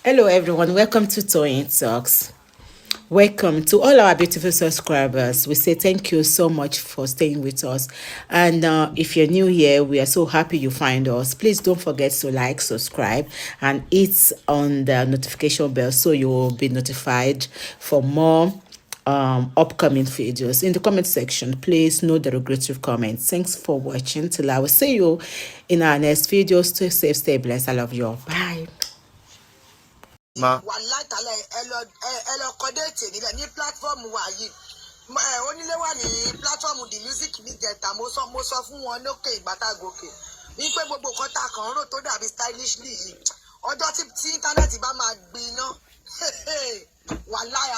Hello everyone, welcome to Toyeen Talks. Welcome to all our beautiful subscribers. We say thank you so much for staying with us. And if you're new here, we are so happy you find us. Please don't forget to like, subscribe, and hit on the notification bell so you will be notified for more upcoming videos. In the comment section, please no derogatory comments. Thanks for watching. Till I will see you in our next video. Stay safe, stay blessed. I love you all. Bye. Ma. Wàláì tàlẹ́, ẹ lọ kọ date nílẹ̀ ní platform wa yìí. Ẹ onílé wà ní platform the music níjẹta. Mo sọ fún wọn lókè ìgbà tá a gòkè ní pé gbogbo nǹkan tá a kàn ń rò tó dàbí stylishly yìí, ọjọ́ tí internet bá máa gbiná, wàláì,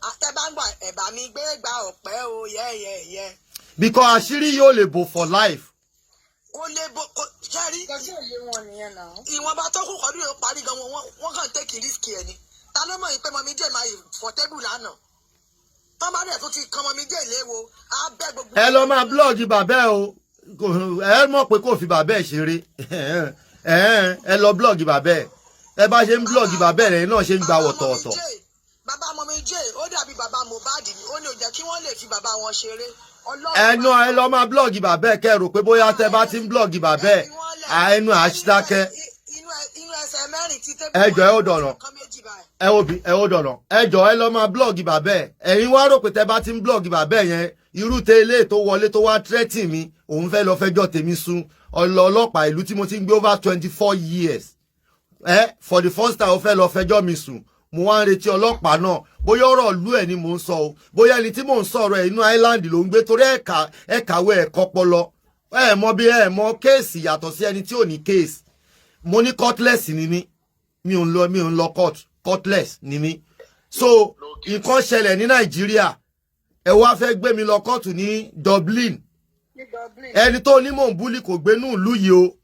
àtẹ bá ń gbà ẹ̀bà mi gbé gba ọ̀pẹ́ o, yẹ́yẹ́yẹ́. Because àṣírí yóò lè bò for life. Kó lè bo kó ṣẹ́rí. Nǹkan tí ò yé wọn nìyẹn náà. Ìwọ̀nba tó kù kọ́dún yóò parí gan, wọ́n kàn take risk ẹ̀ ni. Ta ló mọ̀ yín pé mummy jẹ́ máa fọ́ table lánàá tọ́ bá dẹ̀ tún ti kan mummy jẹ́ ìléwo á bẹ́ gbogbo. Ẹ lọ máa blog bàbá ẹ o. Ẹ mọ̀ pé kò fi bàbá ẹ ṣeré. Ẹ lọ blog bàbá ẹ. Ẹ bá ṣe ń blog bàbá ẹ náà ṣe ń gba wọ̀tọ̀ọ̀tọ̀. Bàbá mummy jẹ́ ó dàbí bàbá Mohbad ni, ó ní ò jẹ́ kí wọ́n lè fi bàbá wọn ṣeré. Ọlọ́run. Ẹnu ẹ lọ máa blog bàbá ẹ, kẹ́ ẹ rò pé bóyá tẹ bá ti ń blog bàbá ẹ, ẹnu àṣìdákẹ́. Inú ẹsẹ̀ mẹ́rin tí table. Ẹ jọ̀ọ́, ẹ ó dọ̀nà. Kan méjì báyìí. Ẹ wo bí ẹ ó dọ̀nà. Ẹ jọ̀ọ́, ẹ lọ máa blog bàbá ẹ. Ẹ̀yin wá rò pé tẹ bá ti ń blog bàbá ẹ yẹn, irú tẹ ilé tó wọlé tó wá threaten mi, òun fẹ́ lọ fẹjọ́ tèmi sùn ọlọ́pàá ìlú tí mo ti ń gbé over 24 years ẹ, for the first time, ó fẹ́ lọ fẹjọ́ mi sùn. Mo wá ń retí ọlọ́pàá náà, bóyá ọ̀rọ̀ ìlú ẹ̀ ni mò ń sọ o, bóyá ẹni tí mò ń sọ̀rọ̀ ẹ̀ inú island ló ń gbé, torí ẹ̀ka ẹ̀kàwé ẹ̀kọ́ pọlọ ẹ̀ mọ bí ẹ̀ mọ case yàtọ̀ sí ẹni tí ò ní case. Mo ní courtless ni mí. Mi ò ń lọ court, courtless ni mí. So nǹkan ṣẹlẹ̀ ní Nàìjíríà, ẹ wá fẹ́ gbé mi lọ kóòtù ní Dublin. Ní Dublin. Ẹni tó ní mò ń bully kò gbé ní ìlú yìí o,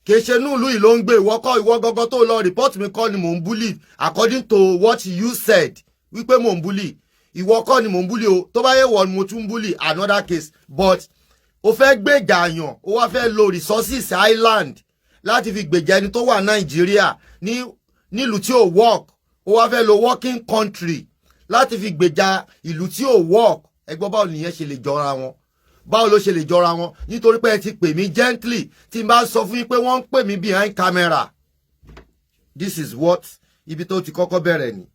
kì í ṣe ní ìlú yìí ló ń gbé. Ìwọ kọ́, ìwọ gọ́gọ́ tó lọ report mi kọ́ ni mò ń bully. According to what you said wípé mò ń bully, ìwọ kọ́ ni mò ń bully o. Tó bá yẹ wọ ni mo tún ń bully, another case. But o fẹ́ gbèjà àyàn, o wá fẹ́ lo resources island láti fi gbèjà ẹni tó wà Nàìjíríà ní nílùú tí ò work. O wá fẹ́ lo working country láti fi gbèjà ìlú tí ò work. Ẹ gbọ́, báwo nìyẹn ṣe lè jọra wọn? Báwo ló ṣe lè jọra wọn? Nítorí pé ẹ ti pè mí gently, tí n bá sọ fún yín pé wọ́n ń pè mí behind camera. This is what ibi tó ti kọ́kọ́ bẹ̀rẹ̀ ni.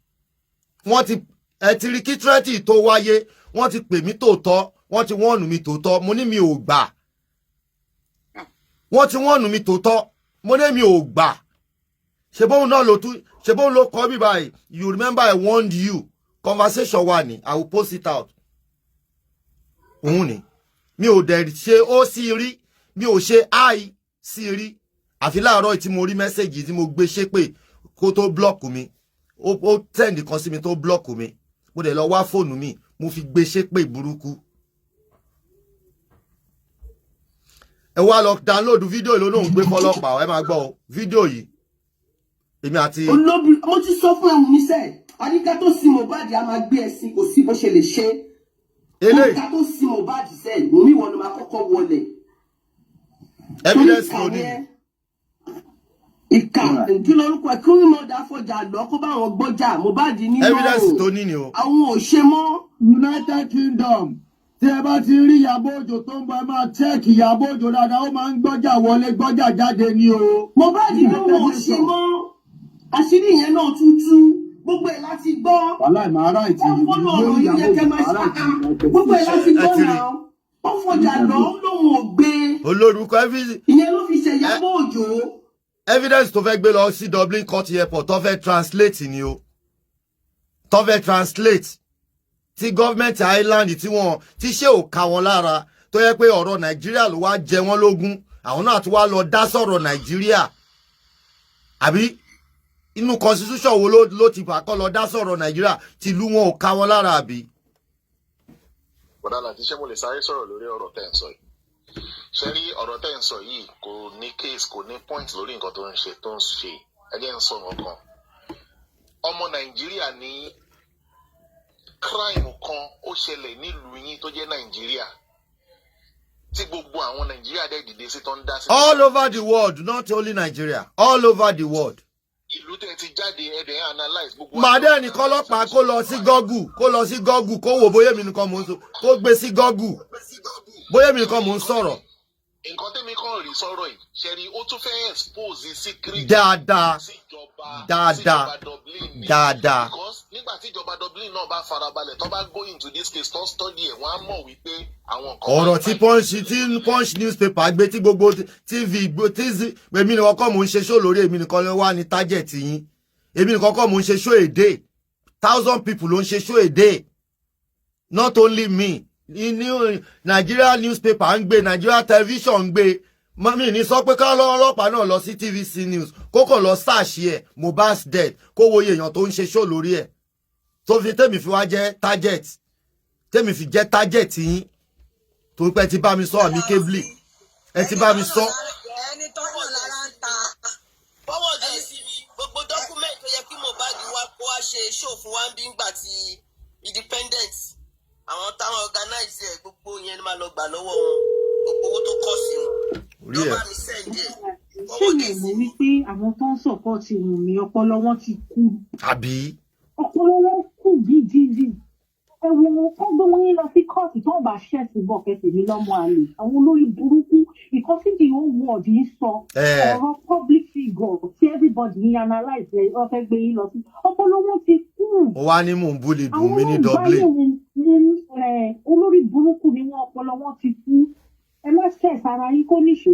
Wọ́n ti ẹ ti rí kí threat tó wáyé, wọ́n ti pè mí tòótọ́, wọ́n ti warn mi tòótọ́. Mo ní mi ò gbà. Wọ́n ti warn mi tòótọ́, mo ní mi ò gbà. Ṣe bóun náà ló tún ṣe bóun ló kọ́ bí báyìí? "You remember I warned you." Conversation wà ní, I will post it out. Òun ni mi ò dẹ̀ ṣe ó sí rí, mi ò ṣe i sí rí, àfi láàárọ̀ tí mo rí message tí mo gbé ṣépè kó tó block mi. Ó send kan sí mi tó block mi, mo dẹ̀ lọ wá fóònù mi, mo fi gbé ṣépè burúkú. Ẹ wá lọ download fídíò yìí ló lóun gbé fọlọ́pàá. Ẹ máa gbọ́ o, fídíò yìí, èmi àti. Olóbi, mo ti sọ fún ẹ̀hún níṣẹ́ àníká tó sin Mohbad, a máa gbé ẹṣin, kò sí bó ṣe lè ṣe. Eléyìí. Ká tó sin Mohbad sẹ́, Wùmí, ìwọ ló máa kọ́kọ́ wọlé. Evidence ló Torí ní. ìkà ni ẹ́. Ìkà kí lorúkọ ẹ, kí wọn dá fọjà lọ kó bá wọn gbọ́jà Mohbad ní. Evidence tó ní ni o. Àwọn ò ṣe mọ́. United Kingdom, tí ẹ bá ti rí Ìyábọ̀ Òjó tó ń bọ̀, ẹ máa check Ìyábọ̀ Òjó dáadáa. Ó máa ń gbọ́jà wọlé, gbọ́jà jáde ní o. Mohbad ló wọn ò ṣe mọ́. Àṣírí yẹn náà tún tú, gbogbo ẹ̀ láti gbọ́. Wàhálà ìmọ̀ ara ìtì. Wọ́n fọ́nà ọ̀rọ̀ yìí yẹ kẹ́ máa ṣe àá, gbogbo ẹ̀ láti gbọ́ Ẹ ti rí. náà. Ó fọjà lọ, ó lóun ò gbé. Olórúkọ Ìyẹn ló fi ṣe Ìyábọ̀ Òjó. Evidence tó fẹ́ gbé lọ sí Dublin court airport, tó fẹ́ translate ni o, tó fẹ́ translate tí gọ́ọ̀mẹ̀ntì Ireland tí wọ́n tí ṣé ò ka wọn lára, tó yẹ pé ọ̀rọ̀ Nàìjíríà ló wá jẹ wọ́n lógún. Àwọn náà tún wá lọ dá sọ̀rọ̀ Nàìjíríà, àbí inú constitution wo ló ti fà kọ́ lọ dá sọ̀rọ̀ Nàìjíríà tìlú wọn ò ka wọn lára, àbí? Bọ̀dá láti ṣé mo lè sáré sọ̀rọ̀ lórí ọ̀rọ̀ tẹ́ ń sọ yìí? Ṣe rí ọ̀rọ̀ tẹ́ ń sọ yìí, kò ní case, kò ní point lórí nǹkan tó ń ṣe. Ẹ jẹ́ ń sọ nǹkan. Ọmọ Nàìjíríà ní crime kan ó ṣẹlẹ̀ nílùú yín tó jẹ́ Nàìjíríà, tí gbogbo àwọn Nàìjíríà dẹ̀ dìde sí tó ń dá sí. All over the world, not only Nigeria, all over the world. Ìlú tẹ́ ti jáde, ẹ̀dẹ̀ ń analyse gbogbo. Màá dẹ́ ní kọ́lọ́pàá kó lọ sí Google, kó lọ sí Google, kó wò bóyá èmi nìkan mò ń sọ, kó gbé sí Google bóyá èmi nìkan mò ń sọ̀rọ̀. Nǹkan tẹ́mi kàn rí sọ̀rọ̀ yìí, ṣẹ́ni ó tún fẹ́ expose secret Dáadáa. síjọba Dáadáa. síjọba Dublin ni. Dáadáa. Because nígbà tí ìjọba Dublin náà bá farabalẹ̀, tó bá go into this case, tó study ẹ̀, wọ́n á mọ̀ wípé àwọn nǹkan Ọ̀rọ̀ tí Punch, tí Punch newspaper gbé, tí gbogbo TV tí èmi nìkan kọ́ mò ń ṣe show lórí, èmi nìkan ló wà ní target yín. Èmi nìkan kọ́ mò ń ṣe show a day. Thousand people ló ń ṣe show a day, not only me. Ní Nigeria newspaper ń gbé, Nigeria television ń gbé. Mọ́mí ní sọ pé ká ọlọ́pàá náà lọ sí TVC News, kó kàn lọ search ẹ̀, Mohbad's death, kó wo iye èèyàn tó ń ṣe show lórí ẹ̀, tó fi tèmi fi wá jẹ́ target, tèmi fi jẹ́ target yín, torí pé ẹ ti bá mi sọ amicably, ẹ ti bá mi sọ. Ẹni tó yàn lára ń ta. Forward ẹ̀ sí mi. Gbogbo document tó yẹ kí Mohbad wá kó wá ṣe show fún wa ń bí ngbà tí independent, àwọn táwọn organize ẹ̀, gbogbo yẹn ni máa lọ gbà lọ́wọ́ wọn, gbogbo owó tó kọ̀ sí wọn. Orí Lọ ẹ̀. bá mi send ẹ̀. Ṣé Forward mi ẹ̀ ò sí mọ̀ mi. wípé àwọn tó ń support Wùnmí, ọpọlọ wọn ti kú? Àbí? Ọpọlọ wọn kú gidigidi. Ẹ wo, wọn gbé wọn yín lọ sí kóòtù, tó ń bá ṣẹ̀sì bọ̀ kẹsì mi lọ́mọ àlè, àwọn olórí burúkú. Ìkan tí the whole world ń sọ, ọ̀rọ̀ public figure tí everybody ń analyse ẹ, wọ́n fẹ́ gbé yín lọ sí, ọpọlọ wọn ti kú. Mo wá ní mò ń bully Àwọn Wùnmí ní náà gbáyé Dublin. wọn, olórí burúkú ni wọn, ọpọlọ wọn ti kú. Ẹ má stress ara yín, kó níṣó.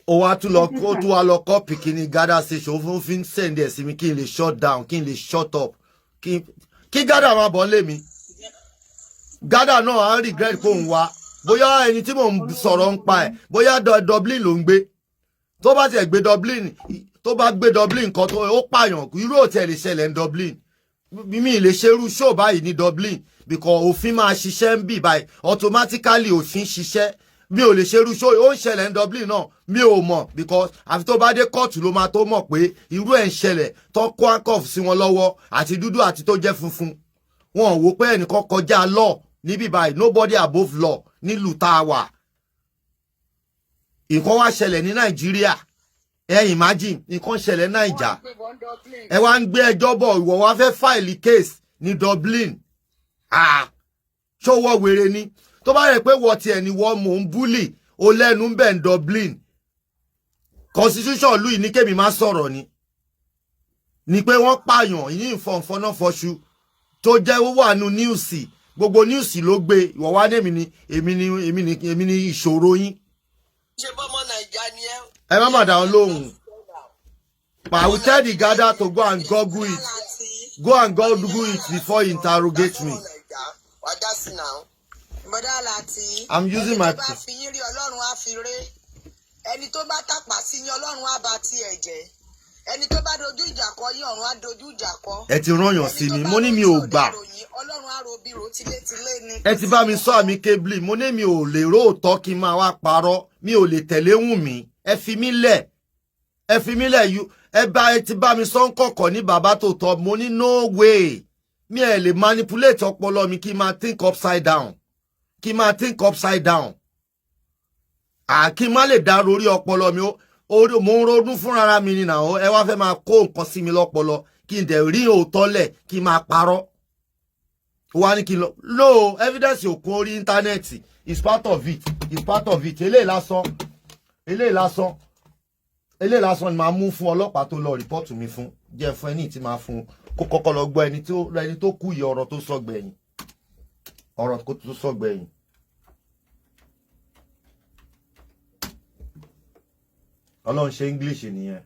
Ó wá tún lọ, ó tún wá lọ copy kíní Gada station fún fi ń send ẹ̀ sí mi, kí n lè shut down, kí n lè shut up, kí Gada máa bọ̀ lé mi. Gada náà á regret kó ń wá, bóyá ẹni tí mò ń sọ̀rọ̀ ń pa ẹ̀, bóyá Dublin ló ń gbé. Tó bá tiẹ̀ gbé Dublin, tó bá gbé Dublin kan tó ó pààyàn, irú ò tiẹ̀ lè ṣẹlẹ̀ ní Dublin. Mi lè ṣerú show báyìí ní Dublin because òfin máa ṣiṣẹ́ ń bì báyìí automatically, òfin ṣiṣẹ́. Mi ò lè ṣerú show. Ó ń ṣẹlẹ̀ ní Dublin náà, mi ò mọ̀, because àfi tó bá dé kóòtù ló máa tó mọ̀ pé irú ẹ̀ ń ṣẹlẹ̀, tó kó handcuff sí wọn lọ́wọ́, àti dúdú àti tó jẹ́ funfun. Wọn ò wò pé ẹnìkan kọjá law níbí báyìí. Nobody above law nílùú tá a wà. Nǹkan wá ṣẹlẹ̀ ní Nàìjíríà, ẹ imagine, nǹkan ṣẹlẹ̀ ní Nàìjà, ẹ wá ń gbé ẹjọ́ bọ̀, ìwọ wá fẹ́ file case ní Dublin. Ah, ṣọwọ́ wèrè ni? Tó bá rẹ̀ pé wọ́n tiẹ̀ ni wọ́n mò ń bully, ó lẹ́nu ń bẹ̀ ń Dublin. Constitution ìlú yìí ní kémi má sọ̀rọ̀ ni pé wọ́n pààyàn yìí ìfọ̀nfọ̀nà fọṣu tó jẹ́ ó wà nù news, gbogbo news ló gbé. Ìwọ wá ní èmi ni, èmi ni, èmi ni, èmi ni ìṣòro yín. Ṣé bọ́mọ Nàìjà ni ẹ? Ẹ má má dá wọn lóhùn. But I will tell the Gada to go and google it, go and google it before you interrogate me. Wàá dá sí náà. Bọ́dá láti. I'm using my Ẹni tó bá fi yín rí, Ọlọ́run á fi ré. Ẹni tó bá tàpá sí yín, Ọlọ́run á bá tiẹ̀ jẹ́. Ẹni tó bá dojú ìjà kọ yín, ọ̀run á dojú ìjà kọ. Ẹ ti rányàn sí mi, mo ní mi ò gbà. Ọlọ́run á ro bí ro tilétilé ni. Ẹ ti bá mi sọ amicably, mo ní mi ò lè róòtọ́ kí n máa wá parọ́, mi ò lè tẹ̀lé Wùnmí. Ẹ fi mí lẹ̀, ẹ fi mí lẹ̀. Ẹ bá ẹ ti bá mi sọ ń kọ̀kọ̀ ní bàbá tó tọ́, mo ní no way, mi ẹ lè manipulate ọpọlọ mi kí n máa think upside down, kí n máa think upside down, à kí n má lè dá lórí ọpọlọ mi. Orí mo ń ronú fúnra mi ni nà. Ẹ wá fẹ́ máa kó nǹkan sí mi lọ́pọlọ, kí n dẹ̀ rí òótọ́ lẹ̀, kí n máa parọ́. Wá ní kí n lọ no evidence òkun orí íńtánẹ́ẹ̀tì is part of it, is part of it. Eléyìí lásán, eléyìí lásán, eléyìí lásán ni màá mú fún ọlọ́pàá tó lọ report mi fún, jẹ́ fún ẹni tí màá fún, kó kọ́kọ́ lọ gbọ́ ẹni tó kú yìí, ọ̀rọ̀ tó sọ gbẹ̀yìn, ọ̀rọ̀ tó sọ gbẹ̀yìn. Ọlọ́run ṣe English nìyẹn.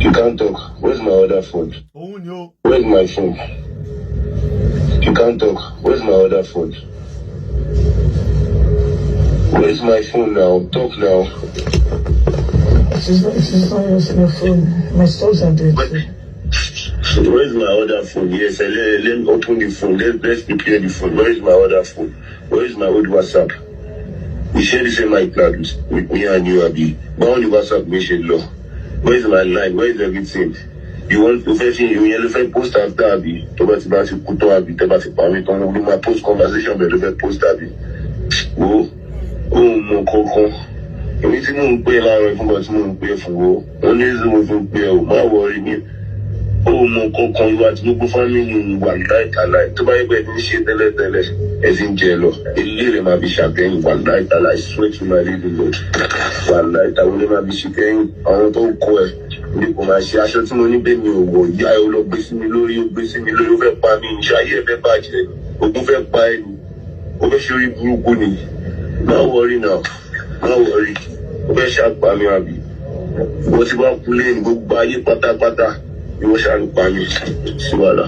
You can't talk. Where's my other phone? Òun ni ó. Where's my phone? You can't talk. Where's my other phone? Where's my phone now? Talk now. She's not using the phone. My stores are there too. Where's my other phone? Yes, let me open the phone. Let's prepare the phone. Where is my other phone? Where is my old WhatsApp? We share the same iCloud with me and you, Abi. But only WhatsApp me share law. Where is my line? Where is everything? You want to fẹ́ fi ìyẹn ló fẹ́ post after, àbí? Tó bá ti kú tán, àbí tó bá ti pa mí tán, ló máa post conversation bẹ́ẹ̀ ló fẹ́ post, àbí? Wo, ó mọ kankan. Èmi tí mò ń pè láàárọ̀ fún kan tí mò ń pè fún wo, wọ́n ní tí mo fi ń pè ọ́, má worry mi. Ó mọ kankan, ìwà àti gbogbo family wà láìtàláì. Tó bá yẹ pé ẹ ti ń ṣe tẹ́lẹ̀tẹ́lẹ̀, ẹ ti ń jẹ lọ. Ilé rẹ̀ máa fi ṣàkẹ́yìn wà láìtàláì. I swear to my living Lord. Wà láìtàwọn lè máa fi ṣìkẹ́yìn. Àwọn tó ń kọ ẹ̀ ní kò máa ṣe aṣọ tí mo ní bẹ́ẹ̀ mi ò wọ̀. Ìyá ẹ ó lọ gbé sí mi lórí, ó gbé sí mi lórí, ó fẹ́ pa mí, iṣẹ́ ayé ẹ fẹ́ bàjẹ́, ogun fẹ́ pa ẹ ni, ó fẹ́ ṣe orí burúkú ni. Má worry now, má worry. Ó fẹ́ ṣàpá mi, àbí? Wọ́n ti bá kú lẹ́yìn gbogbo ayé pátápátá ni wọ́n ṣàlùpá mi sí wàhálà.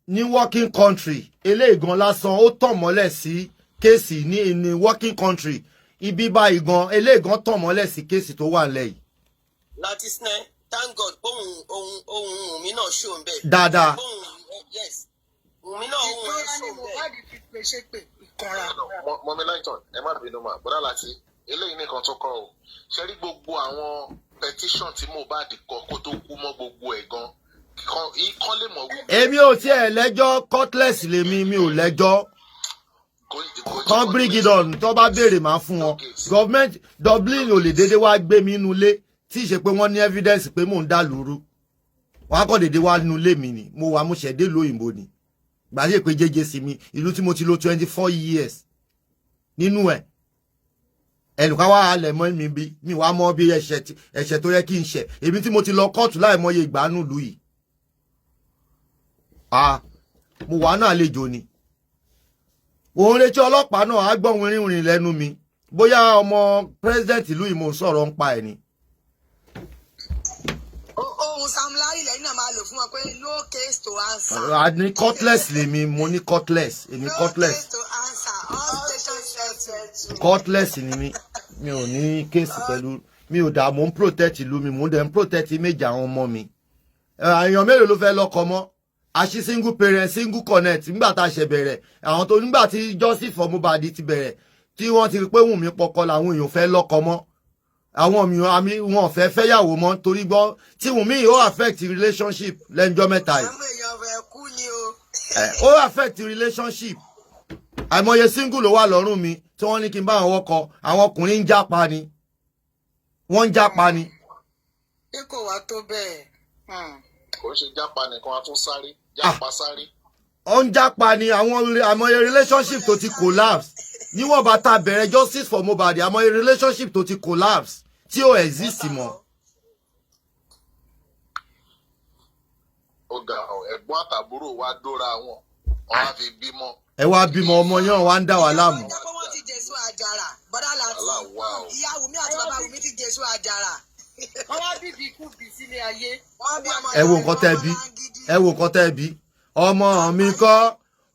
Ní working country, eléyìí gan lásán ó tàn mọ́lẹ̀ sí case ní working country ibi báyìí gan, eléyìí gan tàn mọ́lẹ̀ sí case tó wà nílẹ̀ yìí. Láti sinẹ́, thank God ohun ohun ohun mi náà ṣó ń bẹ̀. Dáadáa. Ohun, yes, ohun mi náà, ohun ẹ̀ Ìkanra ṣó ni ń bẹ̀. Mohbad fi pè ṣe pé ìkanra. Mummy Lighton, ẹ má bínú mà, bọ́dá láti eléyìí nìkan tó kọ́ o. Ṣe rí gbogbo àwọn petition tí Mohbad kọ kó tó kú mọ́ gbogbo ẹ̀ gan, kán lè mọ̀ wípé Èmi ò tiẹ̀ lẹ́jọ́, cutlass lèmi, mi ò lẹ́jọ́. Kan bring it on, tó bá béèrè máa fún wọn. Government Dublin ò lè dédé wá gbé mi inú ilé tí ì ṣe pé wọ́n ní evidence pé mò ń dà lóru. Wọ́n á kọ́ dédé wá nínú ilé mi ni mo wà, mo ṣẹ̀dé lóyìnbó ni gbàdé pé jẹ́jẹ́ sí mi, ìlú tí mo ti lò 24 years nínú ẹ̀, ẹnìkan wá halẹ̀ mọ́ mi bí mi wá mọ́ bí ẹ̀ṣẹ̀ tó yẹ kí n ṣẹ̀, èmi tí mo ti lọ kóòtù láìmọye ìgbà nùlù yìí. Ah, mo wà náà àlejò ni òun retí ọlọ́pàá náà á gbọ́n wìrìwìrì lẹ́nu mi, bóyá ọmọ president ìlú yìí mo ń sọ̀rọ̀ ń pa ẹ̀ ni. Ohun Sam Larry lẹ́yìn náà máa lò fún wọn pé no case to answer. A ní cutlass lèmi, mo ní cutlass, èmi No cutlass. case to answer, all station settled. Cutlass ni mi, mi ò ní case pẹ̀lú mi ò dà, mò ń protect ìlú mi, mò ń dẹ̀ ń protect image àwọn ọmọ mi. Èèyàn mélòó ló fẹ́ lọ́kọ mọ́? Àṣì single parent, single connect. Nígbà tá a ṣe bẹ̀rẹ̀ àwọn tó nígbà tí justice for Mohbad ti bẹ̀rẹ̀, tí wọ́n ti rí pé Wùnmí pọkọ, làwọn èèyàn fẹ́ lọ́kọ mọ́, àwọn mìíràn àmì wọn fẹ́ fẹ́yàwó mọ́, torí gbọ́ tí Wùnmí ó affect relationship lẹ́njọ́ mẹ́ta yìí. Àwọn èèyàn fẹ́ kú ni o. Ó affect relationship. Àìmọye single ló wà lọ́rùn mi tí wọ́n ní kí n bá àwọn wọ́kọ. Àwọn ọkùnrin ń jápa ni, wọ́n ń jápa ni. Ṣé kò wá tó bẹ́ẹ̀? Kò ń ṣe jápa nìkan, a tún sáré jápa sáré. Ó ń jápa ni. Àwọn àìmọye relationship tó ti collapse níwọ̀n bá ta bẹ̀rẹ̀ justice for Mohbad, àìmọye relationship tó ti collapse tí ó exist mọ́. Ó ga ọ, ẹ̀gbọ́n àtàbúrò wa dóra wọn, wọn á fi bímọ. Ẹ wá bímọ, ọmọ yẹn wá ń dà wá láàmú. Jẹ́ pé wọ́n ti jésù àjàrà bọ́dá láti Wàhálà wà o. ìyá Wùmí àti bàbá Wùmí ti jésù àjàrà. Wọ́n wá bíbí ikú bí sílé ayé. Wọ́n bí ọmọ Ẹ wo nǹkan tẹ́ bí, ẹ wo nǹkan tẹ́ bí. Ọmọ mi kọ́,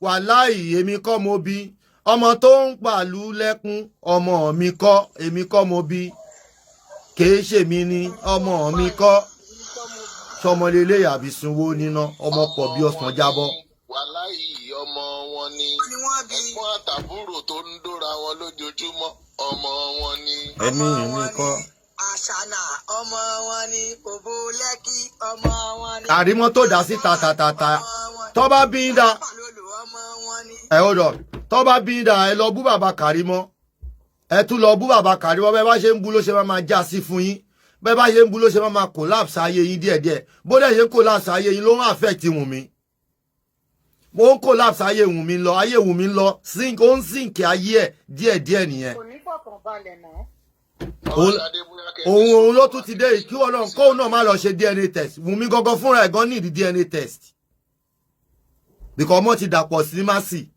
wàláì èmi kọ́ mo bí ọmọ tó ń pàlú lẹ́kún. Ọmọ mi kọ́, èmi kọ́ mo bí, kìí ṣèmi ni, ọmọ mi kọ́. Sọmọ lélẹ̀ àbí sunwó níná ọmọ pọ̀ bí ọsàn jábọ́. Wàláì ọmọ wọn ni. Ni wọ́n bí. Ẹ̀gbọ́n àtàbúrò tó ń dóra wọn lójoojúmọ́, ọmọ wọn ni. Ẹ̀mí Ọmọ mi wọn kọ́. ni àṣànà, ọmọ wọn ni òbó lẹ́kí, ọmọ wọn ni. Kàrímọ́ tó dá sí tatatata, tọ́ bá bí ń da Pàlólò, ọmọ wọn ni. Ẹ hold on, tọ́ bá bí ń da, ẹ lọ bú bàbá Kàrímọ́, ẹ tún lọ bú bàbá Kàrímọ́. Bẹ́ẹ̀ bá ṣe ń bú ló ṣe máa já sí fún yín, bẹ́ẹ̀ bá ṣe ń bú ló ṣe máa collapse ayé yín díẹ̀díẹ̀. Bó dẹ̀ ṣe ń collapse ayé yín ló ń affect Wùnmí. Mo ń collapse ayé Wùnmí lọ, ayé Wùnmí lọ sink, ó ń sink ayé ẹ̀ díẹ̀díẹ̀ nìyẹn. Kò ní fọkànbalẹ̀ náà. Òun ló tún ti dé yìí, kí wọn náà kóun náà má lọ ṣe DNA test. Wùnmí gangan fúnra ẹ̀ gan need DNA test because ọmọ ti dàpọ̀ sí másì.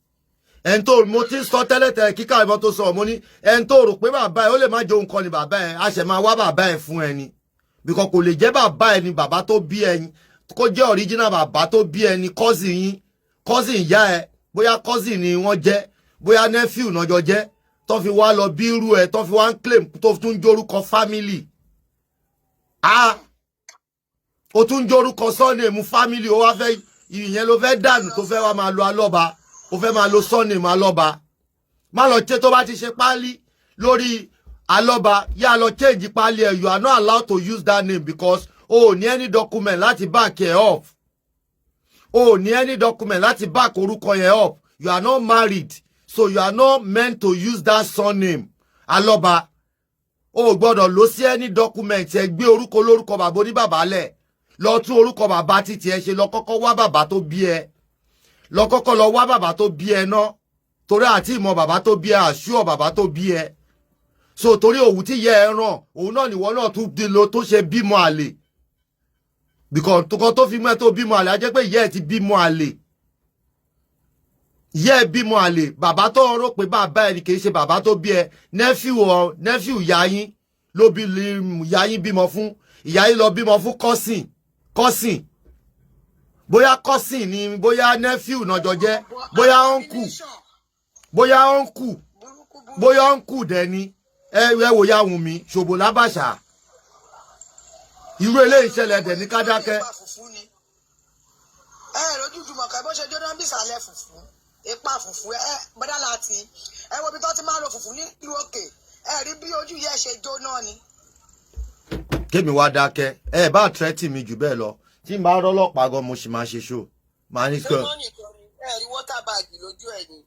Ẹni tó mo ti sọ tẹ́lẹ̀tẹ́lẹ̀ kíkà ìbọn tó sọ, mo ní ẹni tó rò pé bàbá ẹ̀, ó lè má jẹ́ òun kọ́ ni bàbá ẹ̀, a ṣẹ̀ máa wá bàbá ẹ̀ fún ẹni because kò lè jẹ́ bàbá ẹ̀ ni bàbá tó bí ẹni, kó jẹ́ original bàbá tó bí ẹni, cousin yín, cousin ìyá ẹ, bóyá cousin ni wọ́n jẹ́, bóyá nephew náà jọ jẹ́, tó fi wá lọ bí irú ẹ, tó fi wá ń claim, tó tún jórúkọ family, ah, ó tún jórúkọ surname family, ó wá fẹ́ ìyẹn ló fẹ́ dànù, tó fẹ́ wá máa lo alọ́ba, ó fẹ́ máa lo surname alọ́ba. Má lọ ṣe, tó bá ti ṣe páálí lórí Alọ́ba, yá lọ change pálí ẹ̀. You are not allowed to use that name because o ò ní any document láti back ẹ̀ up. O ò ní any document láti back orúkọ yẹn up. You are not married, so you are not meant to use that surname Alọ́ba. O ò gbọ́dọ̀ lọ sí any document. Ẹ gbé orúkọ olórúkọ, bàbá oníbàbá lẹ̀, lọ tún orúkọ bàbá títí ẹ ṣe. Lọ kọ́kọ́ wá bàbá tó bí ẹ, lọ kọ́kọ́ lọ wá bàbá tó bí ẹ ná, torí àti ìmọ̀ bàbá tó bí ẹ, àṣùọ̀ bàbá tó bí ẹ. So torí òwú tí yẹ ẹ ràn òun náà nìwọ náà tún di lo tó ṣe bímọ àlè, because tó tó fi mú ẹ tó bímọ àlè, á jẹ́ pé ìyá ẹ ti bímọ àlè, ìyá ẹ bímọ àlè. Bàbá tó ń rò pé bàbá ẹ ni, kì í ṣe bàbá tó bí ẹ. Nephew ọ, nephew ìyá yín ló bí, ìyá yín bímọ fún, ìyá yín lọ bímọ fún cousin, cousin, bóyá cousin ni, bóyá nephew náà jọ jẹ́, bóyá uncle, bóyá uncle, bóyá uncle dẹ̀ ni. Ẹ wò ya Wùnmí ṣòbò lábàṣà, irú eléyìí ṣẹlẹ̀ dẹ̀ ní kádákẹ́. Ẹ lójú Jùmọ̀kẹ́ bó ṣe jóná bí ìsàlẹ̀ fùfú, ipa fùfú ẹ bọ́dá láti ẹ wo ibi tó ti máa ń ro fùfú nílùú òkè. Ẹ rí bí ojú yẹ ṣe jóná ni. Kémi wá dákẹ́, ẹ bá tẹ́tì mi jù bẹ́ẹ̀ lọ, tí n bá rọ́lọ́pàá gan, mo sì máa ṣe ṣó máa ní kàn. Jóná nìkan ni ẹ rí water bag lójú ẹ ni,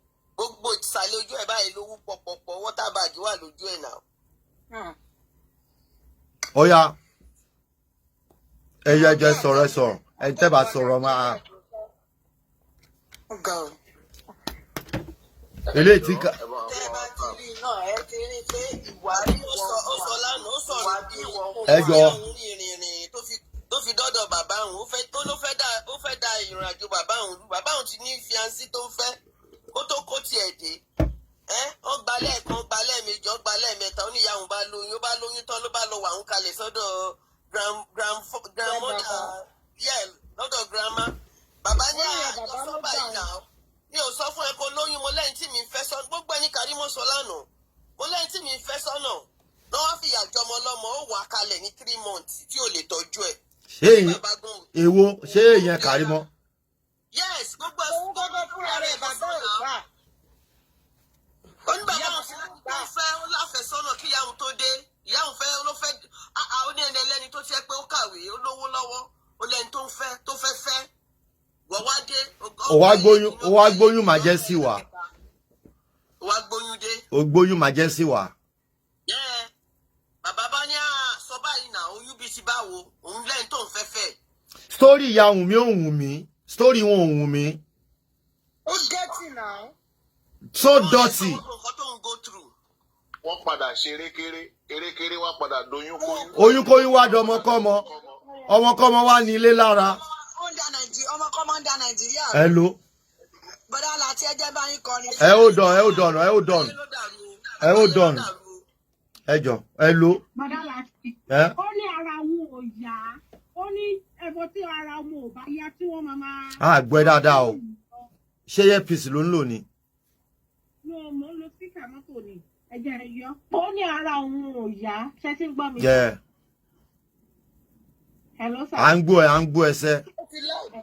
gbogbo ìsàlẹ̀ ojú ẹ báyìí ló wú pọ̀pọ̀pọ̀, water bag wà lójú ẹ náà. Ọ̀ya, ẹ yẹ jẹ́ sọ̀rọ̀, ẹ sọ̀rọ̀, ẹ tẹ́ bá sọ̀rọ̀ máa. Ó ga o. Eléyìí tí ká. Tẹ́ ẹ bá ti rí i náà, ẹ ti rí i pé ìwà ó sọ lánàá, ó sọ̀rọ̀ bí Ẹ jọ. Rìn rìn rìn tó fi dọ́dọ̀ bàbá òun, ó fẹ́ tó ló fẹ́ dá, ó fẹ́ da ìrìn àjò bàbá òun rú. Bàbá òun ti ní fiancé tó ń fẹ́ kó tó kó tiẹ̀ dé. Ẹ ó gba lẹ́ẹ̀kan, ó gba lẹ́ẹ̀mejì, ó gba lẹ́ẹ̀mẹ́ta, ó ní ìyá òun bá lóyún, ó bá lóyún tán, ló bá lọ wà ń kalẹ̀ sọ́dọ̀ grandmother, yeah, lọ́dọ̀ grandma. Bàbá ní àjọsọ báyìí náà, mi ò sọ fún ẹ kó lóyún. Mo lẹ́yìn tí mi ń fẹ́ sọ gbogbo ẹni Kàrímọ́ sọ lánàá, mo lẹ́yìn tí mi ń fẹ́ sọ́nà lọ́wọ́ fìyà jọmọ lọ́mọ, ó wà kalẹ̀ ní 3 months tí ò lè tọ́jú ẹ̀. Ṣé èwo, ṣé ìyẹn Kàrímọ́? Yes, gbogbo ẹ̀. Òun gbọ́dọ̀ fúnra rẹ̀, bàbá ò gbà. Ó ní bàbá òun ó fẹ́, ó láfẹ̀sọ́nà kí ìyá òun tó dé. Ìyá òun fẹ́ ló fẹ́. Ó ní ẹni ẹlẹ́ni tó tiẹ̀ pé ó kàwé, ó lówó lọ́wọ́, ó lẹ́ni tó ń fẹ́, tó fẹ́ fẹ́ wọ́n wá dé. Ó wá gbóyún, ó wá gbóyún màá jẹ́ sí wa. Ó wá gbóyún dé. Ó gbóyún màá jẹ́ sí wa. Yeah. Bàbá bá ní sọ báyìí náà, oyún bíi ti báwo, òun lẹ́yìn tó ń fẹ́ fẹ́. Story ìyá Wùnmí ò wùn mí, story wọn ò wùn mí. Ó gẹ́tì náà. So dirty. Nǹkan tó ń go through. Wọ́n padà ṣe erékeré erékeré, wá padà doyún kóyún. Oyún kóyún wá dọmọkọ́mọ, ọmọkọ́mọ wá ní ilé lára. Ó ń da Nàìjíríà, ọmọ kọ́ máa ń da Nàìjíríà. Ẹ ló. Bọ́dá láti ẹjẹ́ bá yín kọrin. Ẹ ó dàn, ẹ ó dàn, ẹ ó dàn, ẹ ó dàn, ẹ jọ, ẹ ló. Bọ́dá láti. Ẹ. Ó ní ara wọn ò yá. Ó ní ẹbọ tí ara wọn ò bá yá tí wọ́n máa máa. Á gbọ́ ẹ dáadáa o. Ṣé earpiece ló ń lò ní? No, mo ń lo speaker mọ́tò ni. Ẹ jẹ́ ẹ yọ. Ó ní ara òun ò yá. Ṣé tí ń gbọ́ mi? Yeah. Hello, sir. À ń gbọ́ ẹ, à ń gbọ́ ẹsẹ̀.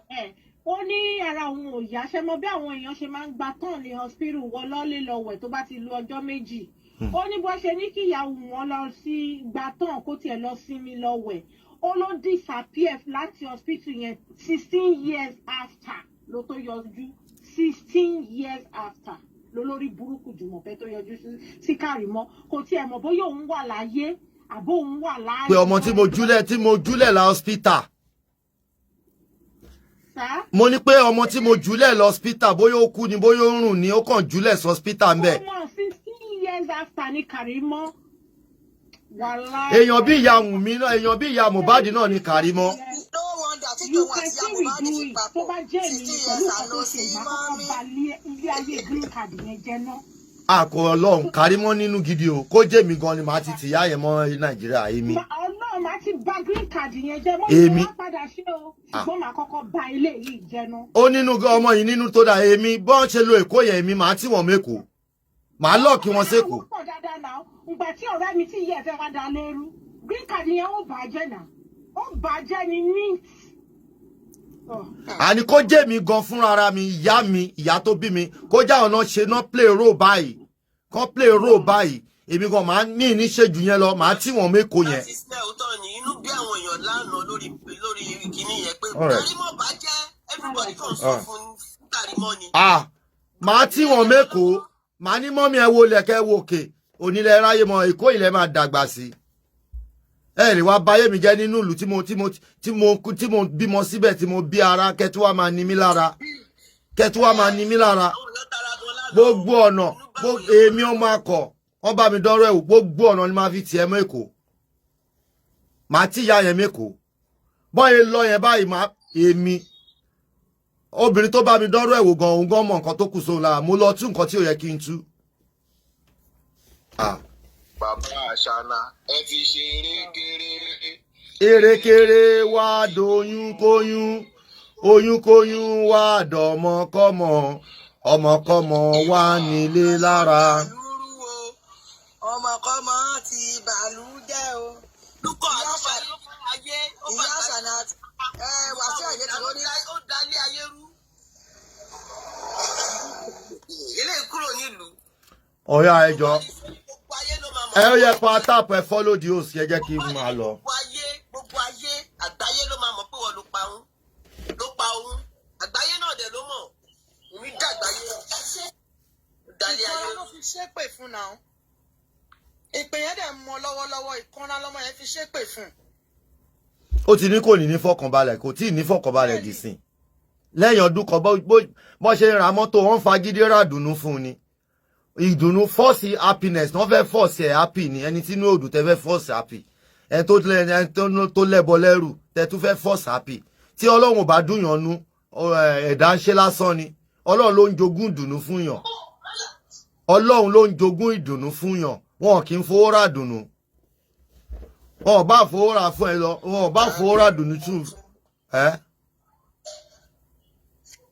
Ẹ, ó ní ara òun ò yá. Ṣe mọ bí àwọn èèyàn ṣe máa ń gba tán ní hospital, wọ lọ́lé lọ wẹ̀ tó bá ti lu ọjọ́ 2? Ó ní bó ṣe ní kí ìyàwó wọn lọ sí gba tán, kó tiẹ̀ lọ sinmi, lọ wẹ̀, ó ló disappear láti hospital yẹn. 16 years after ló tó yọjú. 16 years after lólórí burúkú Jùmọ̀kẹ́ tó yọjú sí Kàrímọ́. Kò tiẹ̀ mọ̀ bóyá òun wà láyé àbó òun wà láàyè. Pé ọmọ tí mo júlẹ̀ la hospital. Sá? Mo ní pé ọmọ tí mo júlẹ̀ lọ hospital, bóyá ó kú ni, bóyá ó rùn ni, ó kàn júlẹ̀ sí hospital ń bẹ̀. Ọmọ 16 years after ni Kàrímọ́. Wàláì. Èèyàn bí ìyá Wùnmí náà, èèyàn bí ìyá Mohbad náà ni Kàrímọ́. No wonder tí You tòun can àti ìyá still Mohbad redo fi it. Tó papọ̀. bá jẹ́ èmi 16 pẹ̀lú years nǹkan àná tó ṣe, sí ìgbà kọ́kọ́ mọ́mí. ba ilé ayé green card yẹn jẹ́ náà. Àkọ Ọlọ́run, Kàrímọ́ nínú gidi o. Kó jẹ́ mi gan ni màá ti tìyá yẹn mọ́ Nàìjíríà, èmi. Ọlọ́run, máa ti ba green card yẹn jẹ́. Mo Èmi. ní wọ́n padà ṣe o, ṣùgbọ́n màá kọ́kọ́ ba ilé yìí jẹ́ náà. Ó nínú gan, ọmọ yìí nínú tó dáa. Èmi bọ́n ṣe lo Èkó yẹn, èmi màá tì wọ́n mẹ́kọ̀ọ́, màá lọ́ọ̀kì wọn sẹ́kọ̀ọ́. Àwọn pọ̀ dáadáa náà. Ìgbà tí ọ̀rẹ́ mi tí ìyá ẹ̀ fẹ́ wá da lérú, green card yẹn ó bàjẹ́ náà, ó bàjẹ́ ní neat. Oh. Àní kó jẹ́ mi gan fúnra ara mi, ìyá mi, ìyá tó bí mi, kó jẹ́ àwọn náà ṣe náà play role báyìí, kán play role báyìí, Èmi gan máa ní ní ṣe jù yẹn lọ, màá tí wọ́n mẹ́kọ̀ọ́ yẹn. Láti sílẹ̀, òótọ́ ni, inú bí àwọn èèyàn lánàá lórí kinní yẹn pé All right. Kàrímọ́ bá jẹ́, everybody kàn sọ fún Kàrímọ́ ni. Ah, màá tí wọ́n mẹ́kọ̀ọ́, màá ní mummy, ẹ wo lẹ̀kẹ́ wo òkè onílẹ̀ ráyè mọ́ Èkó ilẹ̀ máa dàgbà sí. Ẹ lè wá báyé mi jẹ́ nínú ìlú tí mo bímọ síbẹ̀, tí mo bí ara kẹ́tù wá máa ní mí lára, kẹ́tù wá máa ní mí lára. Àwọn èèyàn tara gan lánàá. Gbogbo ọ̀nà èmi ọmọ akọ wọ́n bá mi dọ́rọ̀ ẹ̀wò, gbogbo ọ̀nà ni màá fi tiẹ̀ mọ́ Èkó, màá tí ìyá yẹn mẹ́kọ̀ọ́ bọ́yẹ lọ yẹn báyìí. Màá èmi obìnrin tó bá mi dọ́rọ̀ ẹ̀wò gan, òun gan mọ nǹkan tó kù sóhun lára. Mo lọ tú nǹkan tí ò yẹ kí n tú. Ah. Bàbá Àṣàna, ẹ ti ṣe erékeré. Erékeré wá doyún kóyún, oyún kóyún wá dọmọkọmọ, ọmọkọmọ wá nílé lára. Lúrú o, ọmọkọ́mọ ti bàlú jẹ́ o. Lúkọ̀ Ìyá àlùfáà ló fún ayé. Ó Ìyá Àṣànà ẹ Wàsíù Àyìndé tí ó ní. Ó dalé ayé rú. Ilé kúrò nílùú. Ọ̀yá, ẹjọ́ Gbogbo ayé ló máa mọ̀. ẹ ó yẹ pa tap, ẹ follow the host, ẹ jẹ́ kí n máa lọ. Gbogbo ayé àgbáyé ló máa mọ̀ pé wọ́n ló pa òun. Ló pa òun. Àgbáyé náà dẹ̀ ló mọ̀. Èmi dàgbáyé. Ó dalé ayé Ìkanra rú. ló fi ṣépè fún náà. Ìpè yẹn dẹ̀ mọ lọ́wọ́lọ́wọ́, ìkanra lọ́mọ yẹn fi ṣépè fún. Ó ti ní kò ní ní fọkànbalẹ̀, kò tí ì ní fọkànbalẹ̀ dì sí lẹ́yìn ọdún kan. Bó ṣe ń ra mọ́tò, wọ́n fagídí rà dùnú fún un ni. Ìdùnnú, force happiness, wọ́n fẹ́ force ẹ̀ happy ni. Ẹni tí inú òdù tẹ́ fẹ́ force happy, ẹni tó lẹ́bọ lẹ́rù tẹ́ tún fẹ́ force happy. Tí Ọlọ́run ò bá dùnyàn nú, ẹ̀dá ń ṣe lásán ni. Ọlọ́run ló ń jogún ìdùnnú fún yàn, Ọlọ́run ló ń jogún ìdùnnú fún yàn. Wọn kì í fowó rà dùnnú. Wọn ò bá fowó rà fún ẹ lọ, wọn ò bá fowó rà dùnnú tù ẹ.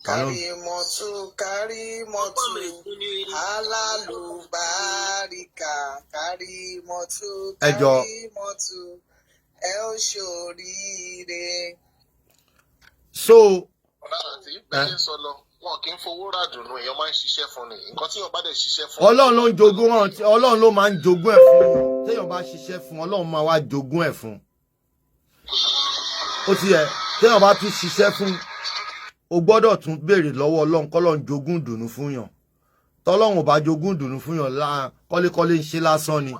Kàrímọ̀tù, Kàrímọ̀tù, alálùbáríkà, Kàrímọ̀tù. Ẹ jọ̀ọ́. Kàrímọ̀tù, ẹ ó ṣoríire. So Ọ̀daràn tí bẹ́ẹ̀ ṣe ń sọ lọ, wọn kì í fowó rà dùnú, èèyàn máa ń ṣiṣẹ́ fún ni. Nǹkan tí èèyàn bá dẹ̀ ṣiṣẹ́ fún. Ọlọ́run ló ń jogún wọn, Ọlọ́run ló máa ń jogún ẹ̀ fún yàn. Téèyàn bá ṣiṣẹ́ fún, Ọlọ́run máa wá jogún ẹ̀ fún. Ó ti yẹ, téèyàn bá tún ṣiṣẹ́ fún, o gbọ́dọ̀ tún béèrè lọ́wọ́ Ọlọ́run kọ́lọ́run jogún ìdùnnú fún yàn. Tọ́lọ́run ò bá jogún ìdùnnú fún yàn, kọ́lékọ́lé ń ṣe lásán ni,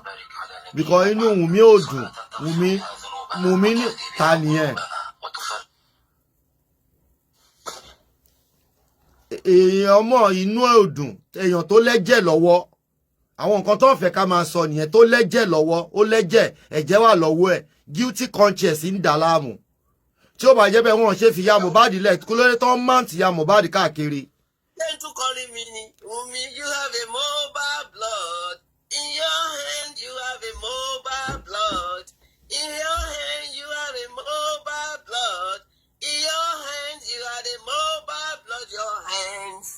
because inú Wùnmí ò dùn. Wùnmí, Wùnmí ní ta nìyẹn. Èèyàn mọ̀ inú ẹ̀ ò dùn. Èèyàn tó lẹ́jẹ̀ lọ́wọ́, àwọn nǹkan tó ń fẹ́ ká máa sọ nìyẹn, tó lẹ́jẹ̀ lọ́wọ́, ó lẹ́jẹ̀, ẹ̀jẹ̀ wà lọ́wọ́ ẹ̀, guilty conscience ń dà láàmú. Tí ó bá jẹ́ bẹ́ẹ̀, wọ́n ṣe fi ya Mohbad lẹ̀ kó lórí tó ń mount ya Mohbad káàkiri. Ṣé n tún kọrin mi ni? Wunmi, you have a mobile blood. In your hand, you have a mobile blood. In your hand, you have a mobile blood. In your hands, you have a mobile blood. Your hands.